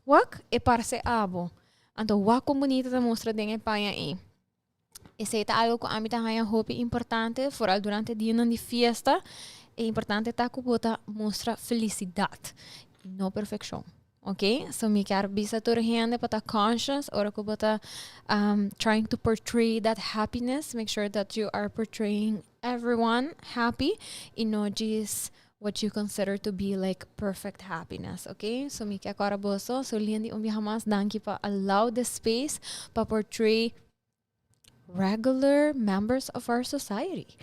wak e parce abo. Anto wak con bunita ta mustra den e paña ey." Esey ta algo cu ami ta haya hopi importante, vooral durante dianan di fiesta. E importante ta cu bo ta mustra felicidad, no perfeccion. Ok? So mi kier bisa tur hende pa ta conscious ora cu bo ta trying to portray that happiness. Make sure that you are portraying everyone happy y no just what you consider to be like perfect happiness, okay? So mi kier corda boso, so Lindy, un biaha mas, danki pa allow the space pa portray regular members of our society.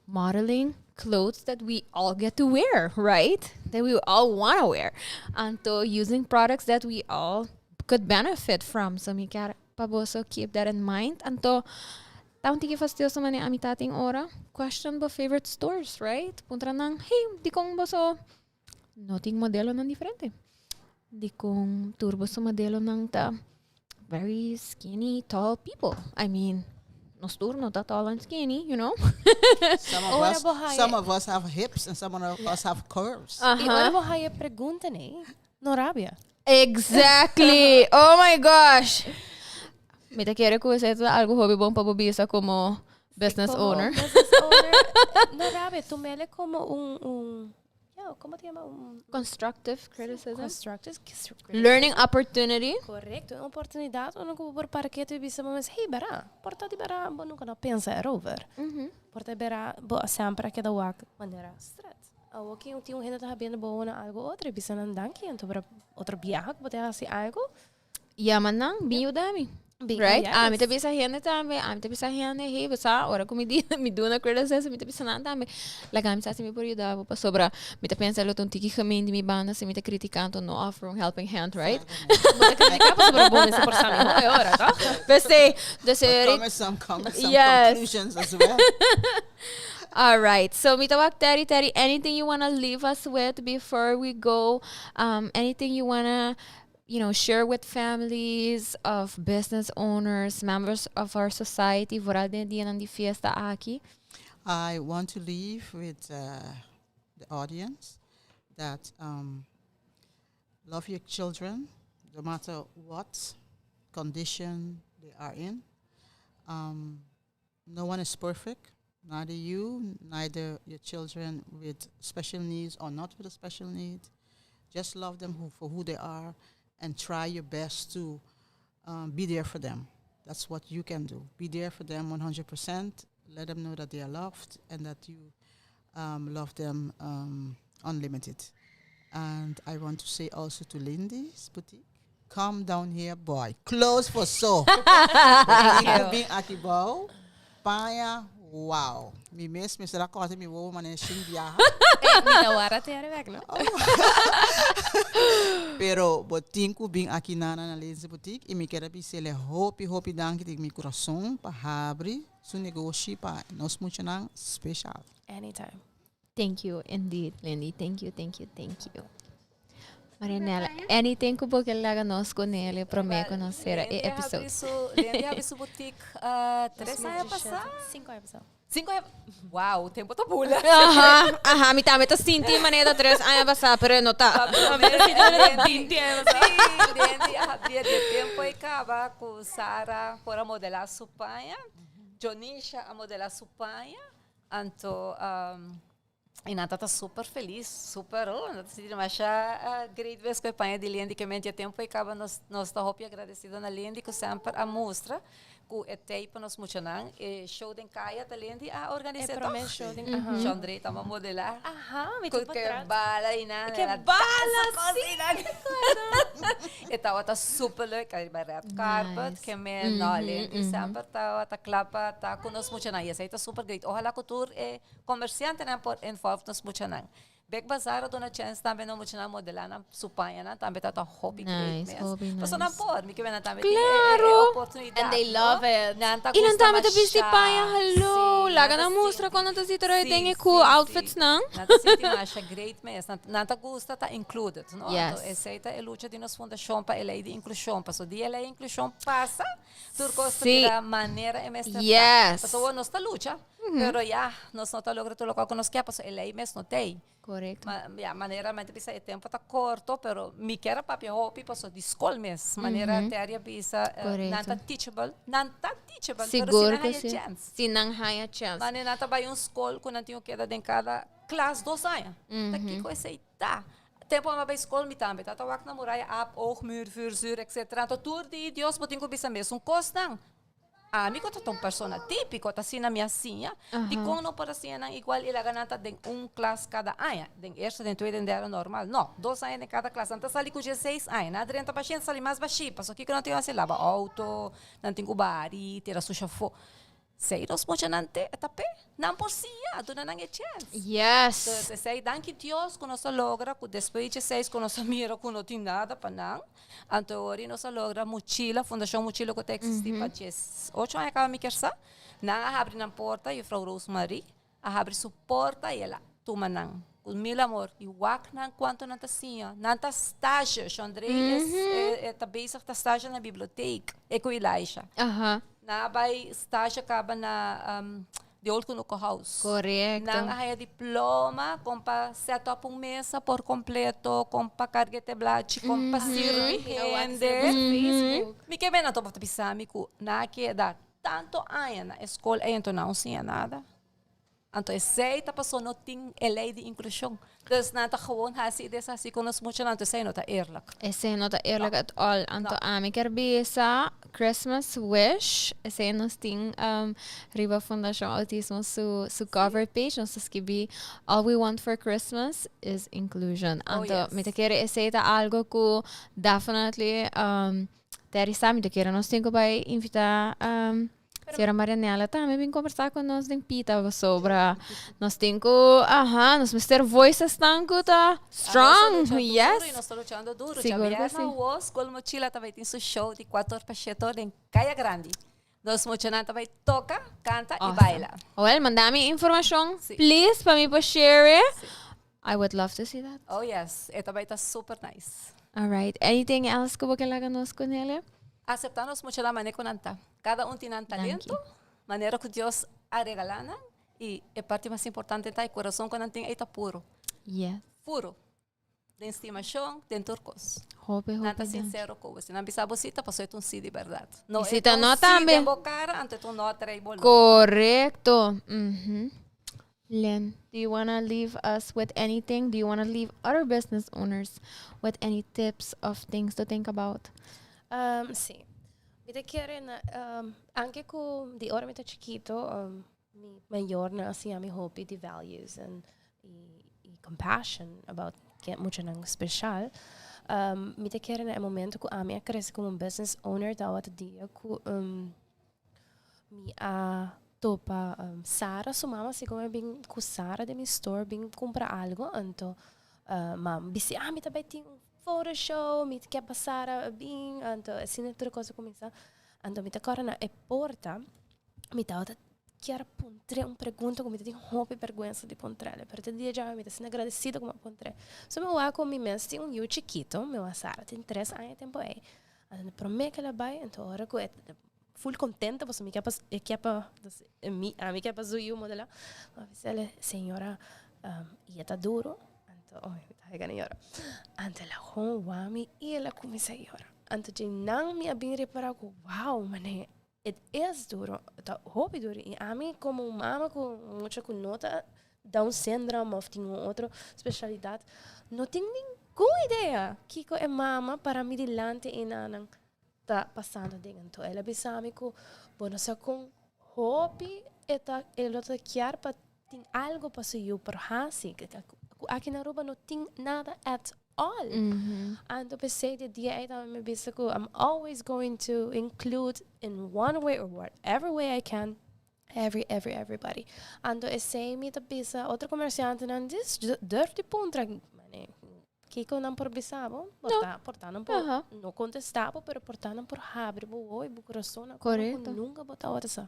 Modeling clothes that we all get to wear, right? That we all want to wear. Anto using products that we all could benefit from. So mi kier pa boso keep that in mind. Anto ta un tiki fastioso manera ami ta tin ora. Question bo favorite stores, right? Puntra nan, "Hey, di con boso no tin modelonan diferente? Di con tur boso modelonan ta very skinny, tall people?" I mean, nos tur no ta tall and skinny. Some of Ora us, bo haya- some of us have hips and some of us have curves. Y ora bo haya pregunta, ne? No rabia. Exactly. Oh my gosh. Mi ta kere cu esey ta algo hopi bon pa bo bisa como business Como owner. business owner, no rabia, tumele como un, yeah, con ta yama? Un Constructive criticism. Constructive Learning opportunity. Correcto, un oportunidad unda cu por para cu bisa mas, "Hey, bera, por ta di bera, bo nunca no pensa erover. Por ta bera, bo semper keda wak manera straight. Awo cu tin un hende ta haciendo bo na algo otro, bisa nan danki, anto para otro biaha cu bo ta haci algo. Yama nan, bin yuda mi. Right? Ami ta bisa hende tambe, ami ta bisa hende, "Hey, bo sa, ora cu mi di, mi duna criticism, mi ta bisa nan tambe, laga mi sa si mi por yuda bo, pasobra mi ta pensa lo ta un tiki gemeen di mi banda si mi ta criticando, no offer un helping hand, right?" Bo ta critica pasobra bo mester por sa miho e ora, toch? Pesey, dus But come with some conclusions as well. All right. So, mi ta wak Terry, Terry, anything you want to leave us with before we go? Anything you want to share with families of business owners, members of our society, vooral den dia di fiesta aki? I want to leave with the audience that love your children, no matter what condition they are in. No one is perfect, neither you, neither your children with special needs or not with a special need. Just love them for who they are and try your best to be there for them. That's what you can do. Be there for them 100%. Let them know that they are loved and that you love them unlimited. And I want to say also to Lindy's boutique, come down here, boy. Close for so. Bin aki bou. Paña, wow. Mi mes, mi será corta mi wowo mané shin biaha. Mi ta wara te weg, no? Pero bo tin ku bin aki na na Lindsay Boutique i mi kier a bis'el hopi hopi danki di mi kurason pa habri su negoshi pa nos muchanan special. Anytime. Thank you indeed, Lindy. Thank you, thank you, thank you. Marianela, anything ku bo ke laga nos ku Nelly promé ku nos sera e episode? Lindy habri su boutique 3 aña pasá? 5 aña pasá. 5 aña, wow, tempo ta bula. Aha, aha, mi tambe ta sinti manera 3 aña pasá, pero e no ta. Mi ta sinti manera 20 aña pasá. Sí, Lindy a habri di tempo e kaba ku Sara por a modelá su paña, Jonisha a modelá su paña. Anto y nan ta super feliz, super, oh, nan ta sinti demasiado great bes cu e paña di Lindy ke mente e tempo e caba nos nos ta hopi agradecido na Lindy cu semper a mustra cu e tey pa nos muchanan e show den caya ta Lindy a organisa E prome toch? show den aha. Chandré tamba modela. Aha, mi Cu tin ke portret. bala y nan Ke el a bala, dansa cos si, y nan. E tabata super leuk, ariba red carpet, Nice. ke men no, Lindy semper tabata kla pa ta ku nos muchanan. I esei ta super great. Ohala ku tur e komersiantenan por involve nos muchanan. Big Bazaar a duna chèns tambe nos muchanan modelá nan su pañanan tambe tabata hopi great Nice, mes. hopi Pasobra nan nice. por, mi ke men nan tambe tin e Claro! oportunidat, And they no? love it. Nan ta I nan gusta tambe ta bisti masha. paña, hallo. Sí, Laga nan ta nan mustra sinti. kon nan ta sinti ora Sí, den e sí, cool sí. outfits nan. Nan ta sinti masha great mes. Nan nan ta gusta ta included, no? Yes. Anto esei ta e lucha di nos fundashon pa e lei di inklushon. Pasobra di e lei di inklushon pasa, tur kos ta Sí. bira manera e mester ta. Yes. Pasobra awor nos ta lucha, pero ya, nos no ta logra tur lokual ku nos ke, pasobra e lei mes no t'ei. Korekto. Ma, ya, manera mi ta bisa e tempo ta korto, pero mi kier a papia hopi pasobra di skol mes. Manera Terry a bisa, nan ta Korekto. teachable, nan ta teachable, pero si Sigur nan ku haya si. chèns. Si nan haya chèns. Manera nan ta bai un skol ku nan tin ku keda den kada klas 2 aña. Ta kiko esei ta? Tempo mi a bai skol mi tambe ta ta wak na muraya aap, oog, muur, vuur, zuur, etc. Anto tur di Dios bo tin ku bisa mesun kosnan. Ami ku ta ta un persona típiko ta asina mi a siña. Dikon no por a siña nan igual i laga nan ta den un klas kada aña? Den eerste, den tweede, den derde normal. No, 2 aña den kada klas. Nan ta sali ku 16 aña. Nan a drenta bashí, nan ta sali mas bashí. Pasobra kiko nan tin ku hasi? Laba outo, nan tin ku bari, tira sushi afó. Esei nos muchanan te ta p'e. Nan por siña, duna nan e chèns. Yes. Entonces, esei danki Dios ku nos a logra ku despues di dieseis ku nos a mira ku no tin nada pa nan, anto ori nos a logra Muchila, Fundashon Muchila ku ta eksistí pa 18 aña kaba mi kier sa, nan a habri nan porta, Juffrouw Rosemarie a habri su porta i el a tuma nan ku mil amor i wak nan kuantu nan ta siña. Nan ta stage, Shondré es e ta bezig ta stage na biblioteek, e ku Elisha. Nan a bai stage kaba na The Old Kunuku House. Korekto. Nan a haya diploma kon pa set up un mesa por kompleto, kon pa karga e teblachi, kon pa sirbi hende. Mi ke bena topa ta bisa mi ku nan a keda tanto aña na e skol ei anto nan no siña nada. Anto esei ta paso no tin e lei di inklushon. Dus nan ta gewoon hasi i deshasi ku nos muchanan, anto esei no ta eerlijk. Esei no ta eerlijk at all. Anto ami kier bisa Christmas wish, esei nos tin riba Fundashon Autismo su su cover page, nos ta skibi All we want for Christmas is inclusion. Anto mi ta kere esei ta algo ku definitely Terry sa, mi ta kere nos tin ku bai invita Señora Marianela tambe bin conversa cu nos den pita pasobra nos tin cu aha nos mester voices tan cu ta strong yes. Y nos ta luchando duro. Sigur cu si. Djabièrnè awor Skol Mochila ta bai tin su show di 4 pa 7 or den Kaya Grandi. Nos muchanan ta bai toca, canta y baila. Well, manda mi informacion Si. please pa mi por share. Si. I would love to see that. Oh yes, e ta bai ta super nice. All right. Anything else ku bo ke laga nos ku Nelia? Acepta nos mucha la manera ku nan ta. Kada un tin nan talento, manera ku Dios a regala nan y e parti mas importante ta e corazon ku nan tin ei ta puro. Yes. Puro. Den stimashon, den tur kos. Hopi, hopi Nan ta danki. sincero ku bo. Si nan bisa bo si, ta pasobra e ta un si di berdad. No Y si e ta ta un no si tambe. den bo cara, anto e ta un no trae bo loco. Correcto. Mhm. Lynn, do you wanna leave us with anything? Do you wanna leave other business owners with any tips of things to think about? Um, sí. Mi ta kere na, um, anke ku di ora mi ta chikito, um, mi mayornan a siña mi hopi di values and i, i compassion about ke muchanan special. Um, mi ta kere na e momento ku ami a krese komo un business owner tawata dia ku um, Mi a topa Sara su mama si como bin cu Sara den mi store bin cumpra algo anto mam bisi ah mi ta bay tin un. photo show, mi ke pa Sara bin, anto asina tur cos a cuminsa. Anto mi ta corda na e porta, mi tabata kier puntr'é un pregunta cu mi ta tin hopi berguensa di puntr'el, pero te dia djawe mi ta asina agradecido cu mi a puntr'é. So mi wak cu mi mes tin un yu chikito, mi wak Sara tin tres aña e tempo ey, anto e prome cu el a bay, anto ora cu e full contento pasobra mi kier pa e kier pa mi ami kier pa su yu modela, mi a bisa el, señora y e ta duro? Anto oy mi ta haga na yora. Anto el a gewoon wak mi y el a cuminsa yora. Anto dje nan mi a bin repara cu wow mane it is duro, ta hopi duro y ami como un mama cu mucha cu no ta Down syndrome of tin un otro specialidad no tin ningun idea kico e mama para mi dilanti enanan ta pasando den. Anto el a bisa mi cu bo no sa con hopi e ta e lo ta kier pa tin algo pa su yu por haci cu aki na Aruba no tin nada at all. Anto pesey di dia ey tambe mi bisa cu I'm always going to include in one way or whatever way I can every every everybody. Anto esey mi ta bisa otro comerciantenan dis durf di puntra mane kiko nan por bisa bo por ta por ta nan por no contesta bo pero por ta nan por habri bo wowo y bo corazon na como cu nunca bo tabata sa.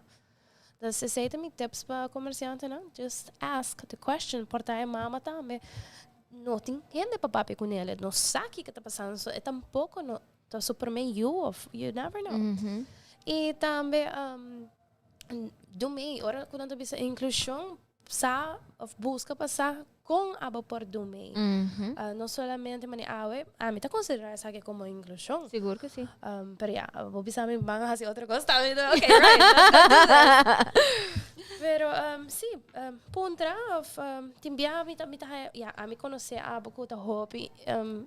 Dus esey ta mi tips pa comerciantenan just ask the question por ta e mama tambe no tin hende pa papia cu nele no sa kiko ta pasando so e tampoco no ta su prome yu of you never know. Y tambe Dumei, ora ku nan ta bisa inklushon, sa of buska pa sa kon abo por dumei. No solamente manera awe, ami ta konsiderá esaki komo inklushon. Sigur ku si. Pero ya, bo bisa mi ban hasi otro kos tambe, ok right, let's go do this. Pero si, puntra of tin bia mi ta mi ta haya, ya ami konosé abo ku ta hopi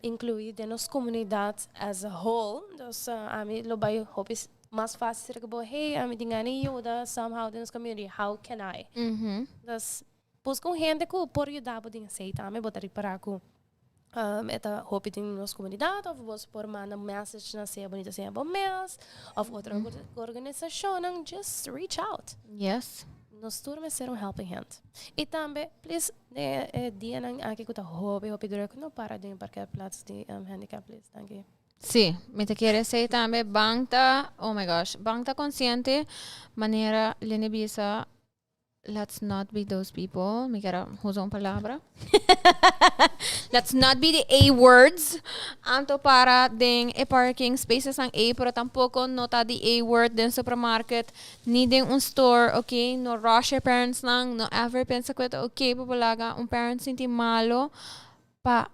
inkluí den nos komunidat as a whole, dus ami lo bai hopi mas fácil será ku bo, hey, ami tin gana di yuda somehow den nos community, how can I? Dus buska un hende ku por yuda bo den esei tambe, bo ta ripará ku e ta hopi den nos komunidat òf bo por manda message na Sea Bonita Sea Bo Mes òf otro organisashonnan, just reach out. Yes. Nos tur mester un helping hand. I tambe, please, den e dianan aki ku ta hopi hopi druk, no para den parkeerplaats di handicap, please. Danki. Sí, mi ta kere esei tambe. Ban ta, oh my gosh, ban ta konsiente manera Lene bisa, let's not be those people. Mi kier a usa un palabra. Let's not be the A words. Anto para den e parking spaces nan ei, pero tampoco no ta di A word den supermarket, ni den un store, ok? No rush e parents nan, no ever pensa ku e ta ok pa bo laga un parent sinti malo pa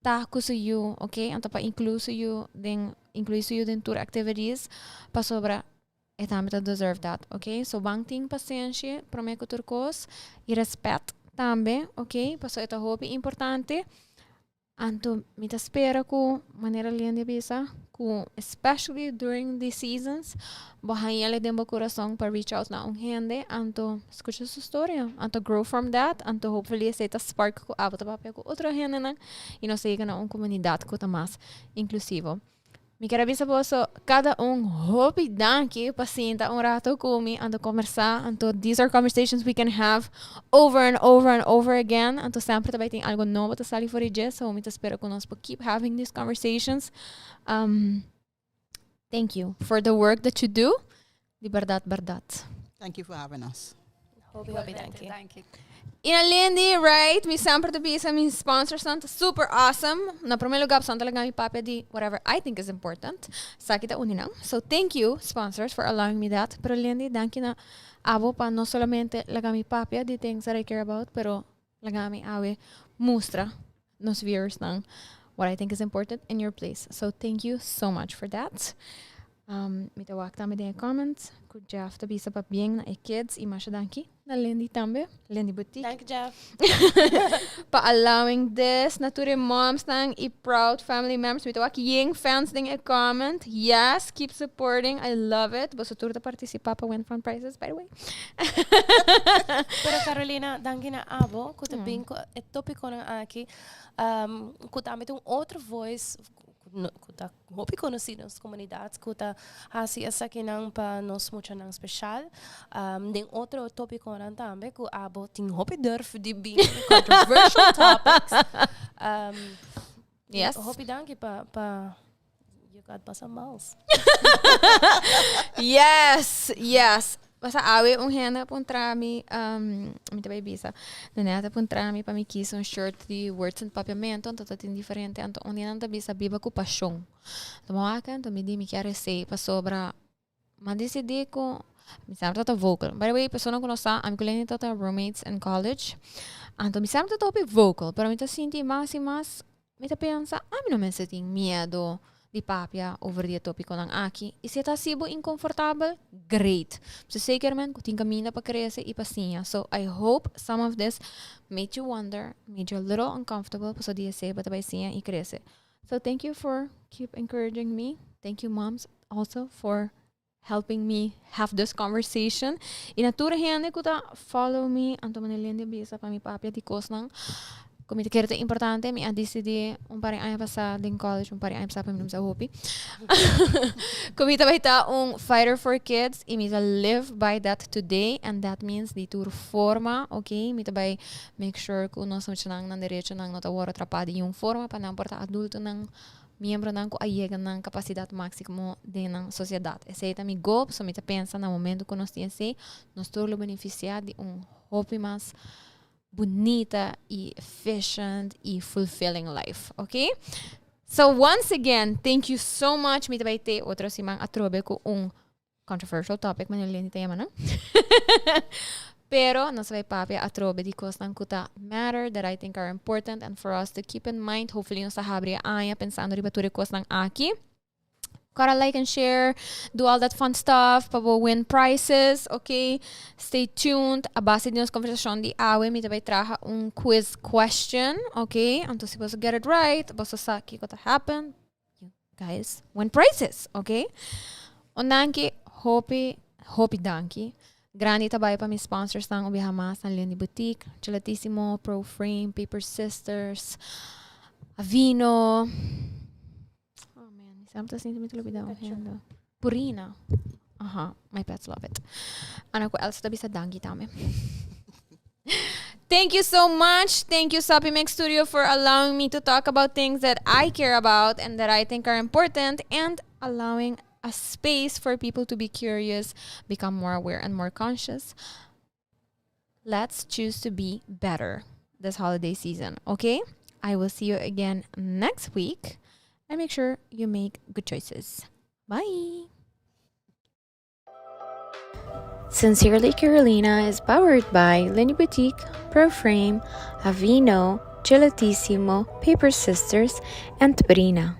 ta ku su yu, ok? Anto pa inclui su yu den, inclui su yu den tur activities, pasobra e tambe ta deserve that, ok? So ban tin pasenshi prome ku tur kos i respet tambe, ok? Pasobra e ta hopi importante. Anto mi ta spera ku manera Lindy a bisa ku especially during these seasons bo haña den bo kurason pa reach out na un hende anto skucha su storia anto grow from that anto hopefully esei ta spark ku abo ta papia ku otro hendenan i nos ta yega na un komunidat ku ta mas inklusivo. Mi kier a bisa boso kada un hopi danki pa sinta un rato ku mi anto kombersá anto these are conversations we can have over and over and over again anto semper ta bai tin algo nobo ta sali for di dje so mi ta spera ku nos por keep having these conversations. Um, thank you for the work that you do. Di berdad, berdad. Thank you for having us. Hopi, hopi, danki. Danki. Ina Lindy, right? Mi semper ta bisa mi sponsors nan ta super awesome. Na prome lugar, nan ta laga mi papia di whatever I think is important. Esaki ta uni nan. So thank you, sponsors, for allowing me that. Pero Lindy, danki na abo pa no solamente laga mi papia di things that I care about, pero laga mi awe mustra nos viewers nan what I think is important in your place. So thank you so much for that. Mi ta wak tambe den e comments ku Jeff ta bisa pabien na e kids i masha danki na Lindy tambe, Lindy Boutique. Thank you, Jeff. Pa allowing this na tur e moms nan i proud family members. Mi ta wak yen fans den e comment. Yes, keep supporting. I love it. Boso tur ta participa pa win fun prizes, by the way. Pero Carolina, danki na abo ku ta bin ku e topikonan aki. Ku tambe ta un otro voice ku ta hopi konosí den nos komunidat ku ta hasi esakinan pa nos muchanan speshal. Den otro topikonan tambe ku abo tin hopi durf di bin controversial topics. Yes. Hopi danki pa pa you got basa miles. Yes. Basa awe un hende a puntra mi, mi ta bay bisa. De net a puntra mi pa mi kies un shirt di words in papiamento, anto ta tin diferente, anto un di nan ta bisa biba cu pasion. Anto mi wak, anto mi di mi kier esey pasobra m'a disidí ku mi semper ta vocal. By the way, persona ku no sa, ami ku Lenny ta roommates in college. Anto mi semper ta hopi vocal, pero mi ta sinti mas i mas, mi ta pensa, ami no mester tin miedu di papia over di e tópikonan aki. I si e ta hasi bo inkonfortabel, great. Pasobra sekerment ku tin kaminda pa krese i pa siña. So, I hope some of this made you wonder, made you a little uncomfortable, pasobra di esei bo ta bai siña i krese. So thank you for keep encouraging me. Thank you moms also for helping me have this conversation. I na tur hende ku ta follow me, anto manera Lindy a bisa pa mi papia di kosnan ku mi ta kere ta importante, mi a disidí un par di aña pasá den college, un par di aña pasá pa mi no bisa hopi, ku mi ta bai ta un fighter for kids i mi ta live by that today and that means di tur forma, ok, mi ta bai Make sure ku nos muchanan nan derechonan no ta wòrdu atrapá di niun forma pa nan por ta adultonan, miembronan ku a yega nan kapasidat máksimo den nan sosiedat. Esei ta mi goal, pasobra mi ta pensa na momentu ku nos tin esei, nos tur lo benefisiá di un hopi mas bunita i efficient i fulfilling life. Ok? So once again, thank you so much. Mi ta bai te otro siman atrobe ku un controversial topic manera Lenny ta yama nan. Pero nos ta bay papia atrobe di cosnan cu ta matter that I think are important and for us to keep in mind. Hopefully nos ta habri e aña pensando riba tur e cosnan aki. Kora like and share, do all that fun stuff pa bo win prizes, ok? Stay tuned. A base di nos conversacion di awe mi ta bay traha un quiz question, ok? Anto si boso get it right, boso sa kico ta happen. You guys win prizes, ok? Un danki, hopi, hopi danki. Grandi ta bai pa mi sponsors nan un biaha mas na Lindy Boutique, Gelatissimo, Pro Frame, Paper Sisters, Avino. Oh man, mi sempre ta sinti mi ta lubida un hende. Purina. Aha, my pets love it. Ana ku Elsa ta bisa danki tambe. Thank you so much. Thank you, Sapi Mix Studio, for allowing me to talk about things that I care about and that I think are important and allowing a space for people to be curious, become more aware and more conscious. Let's choose to be better this holiday season, okay? I will see you again next week and make sure you make good choices. Bye. Sincerely Carolina is powered by Lenny Boutique, Proframe, Avino, Gelatissimo, Paper Sisters, and Brina.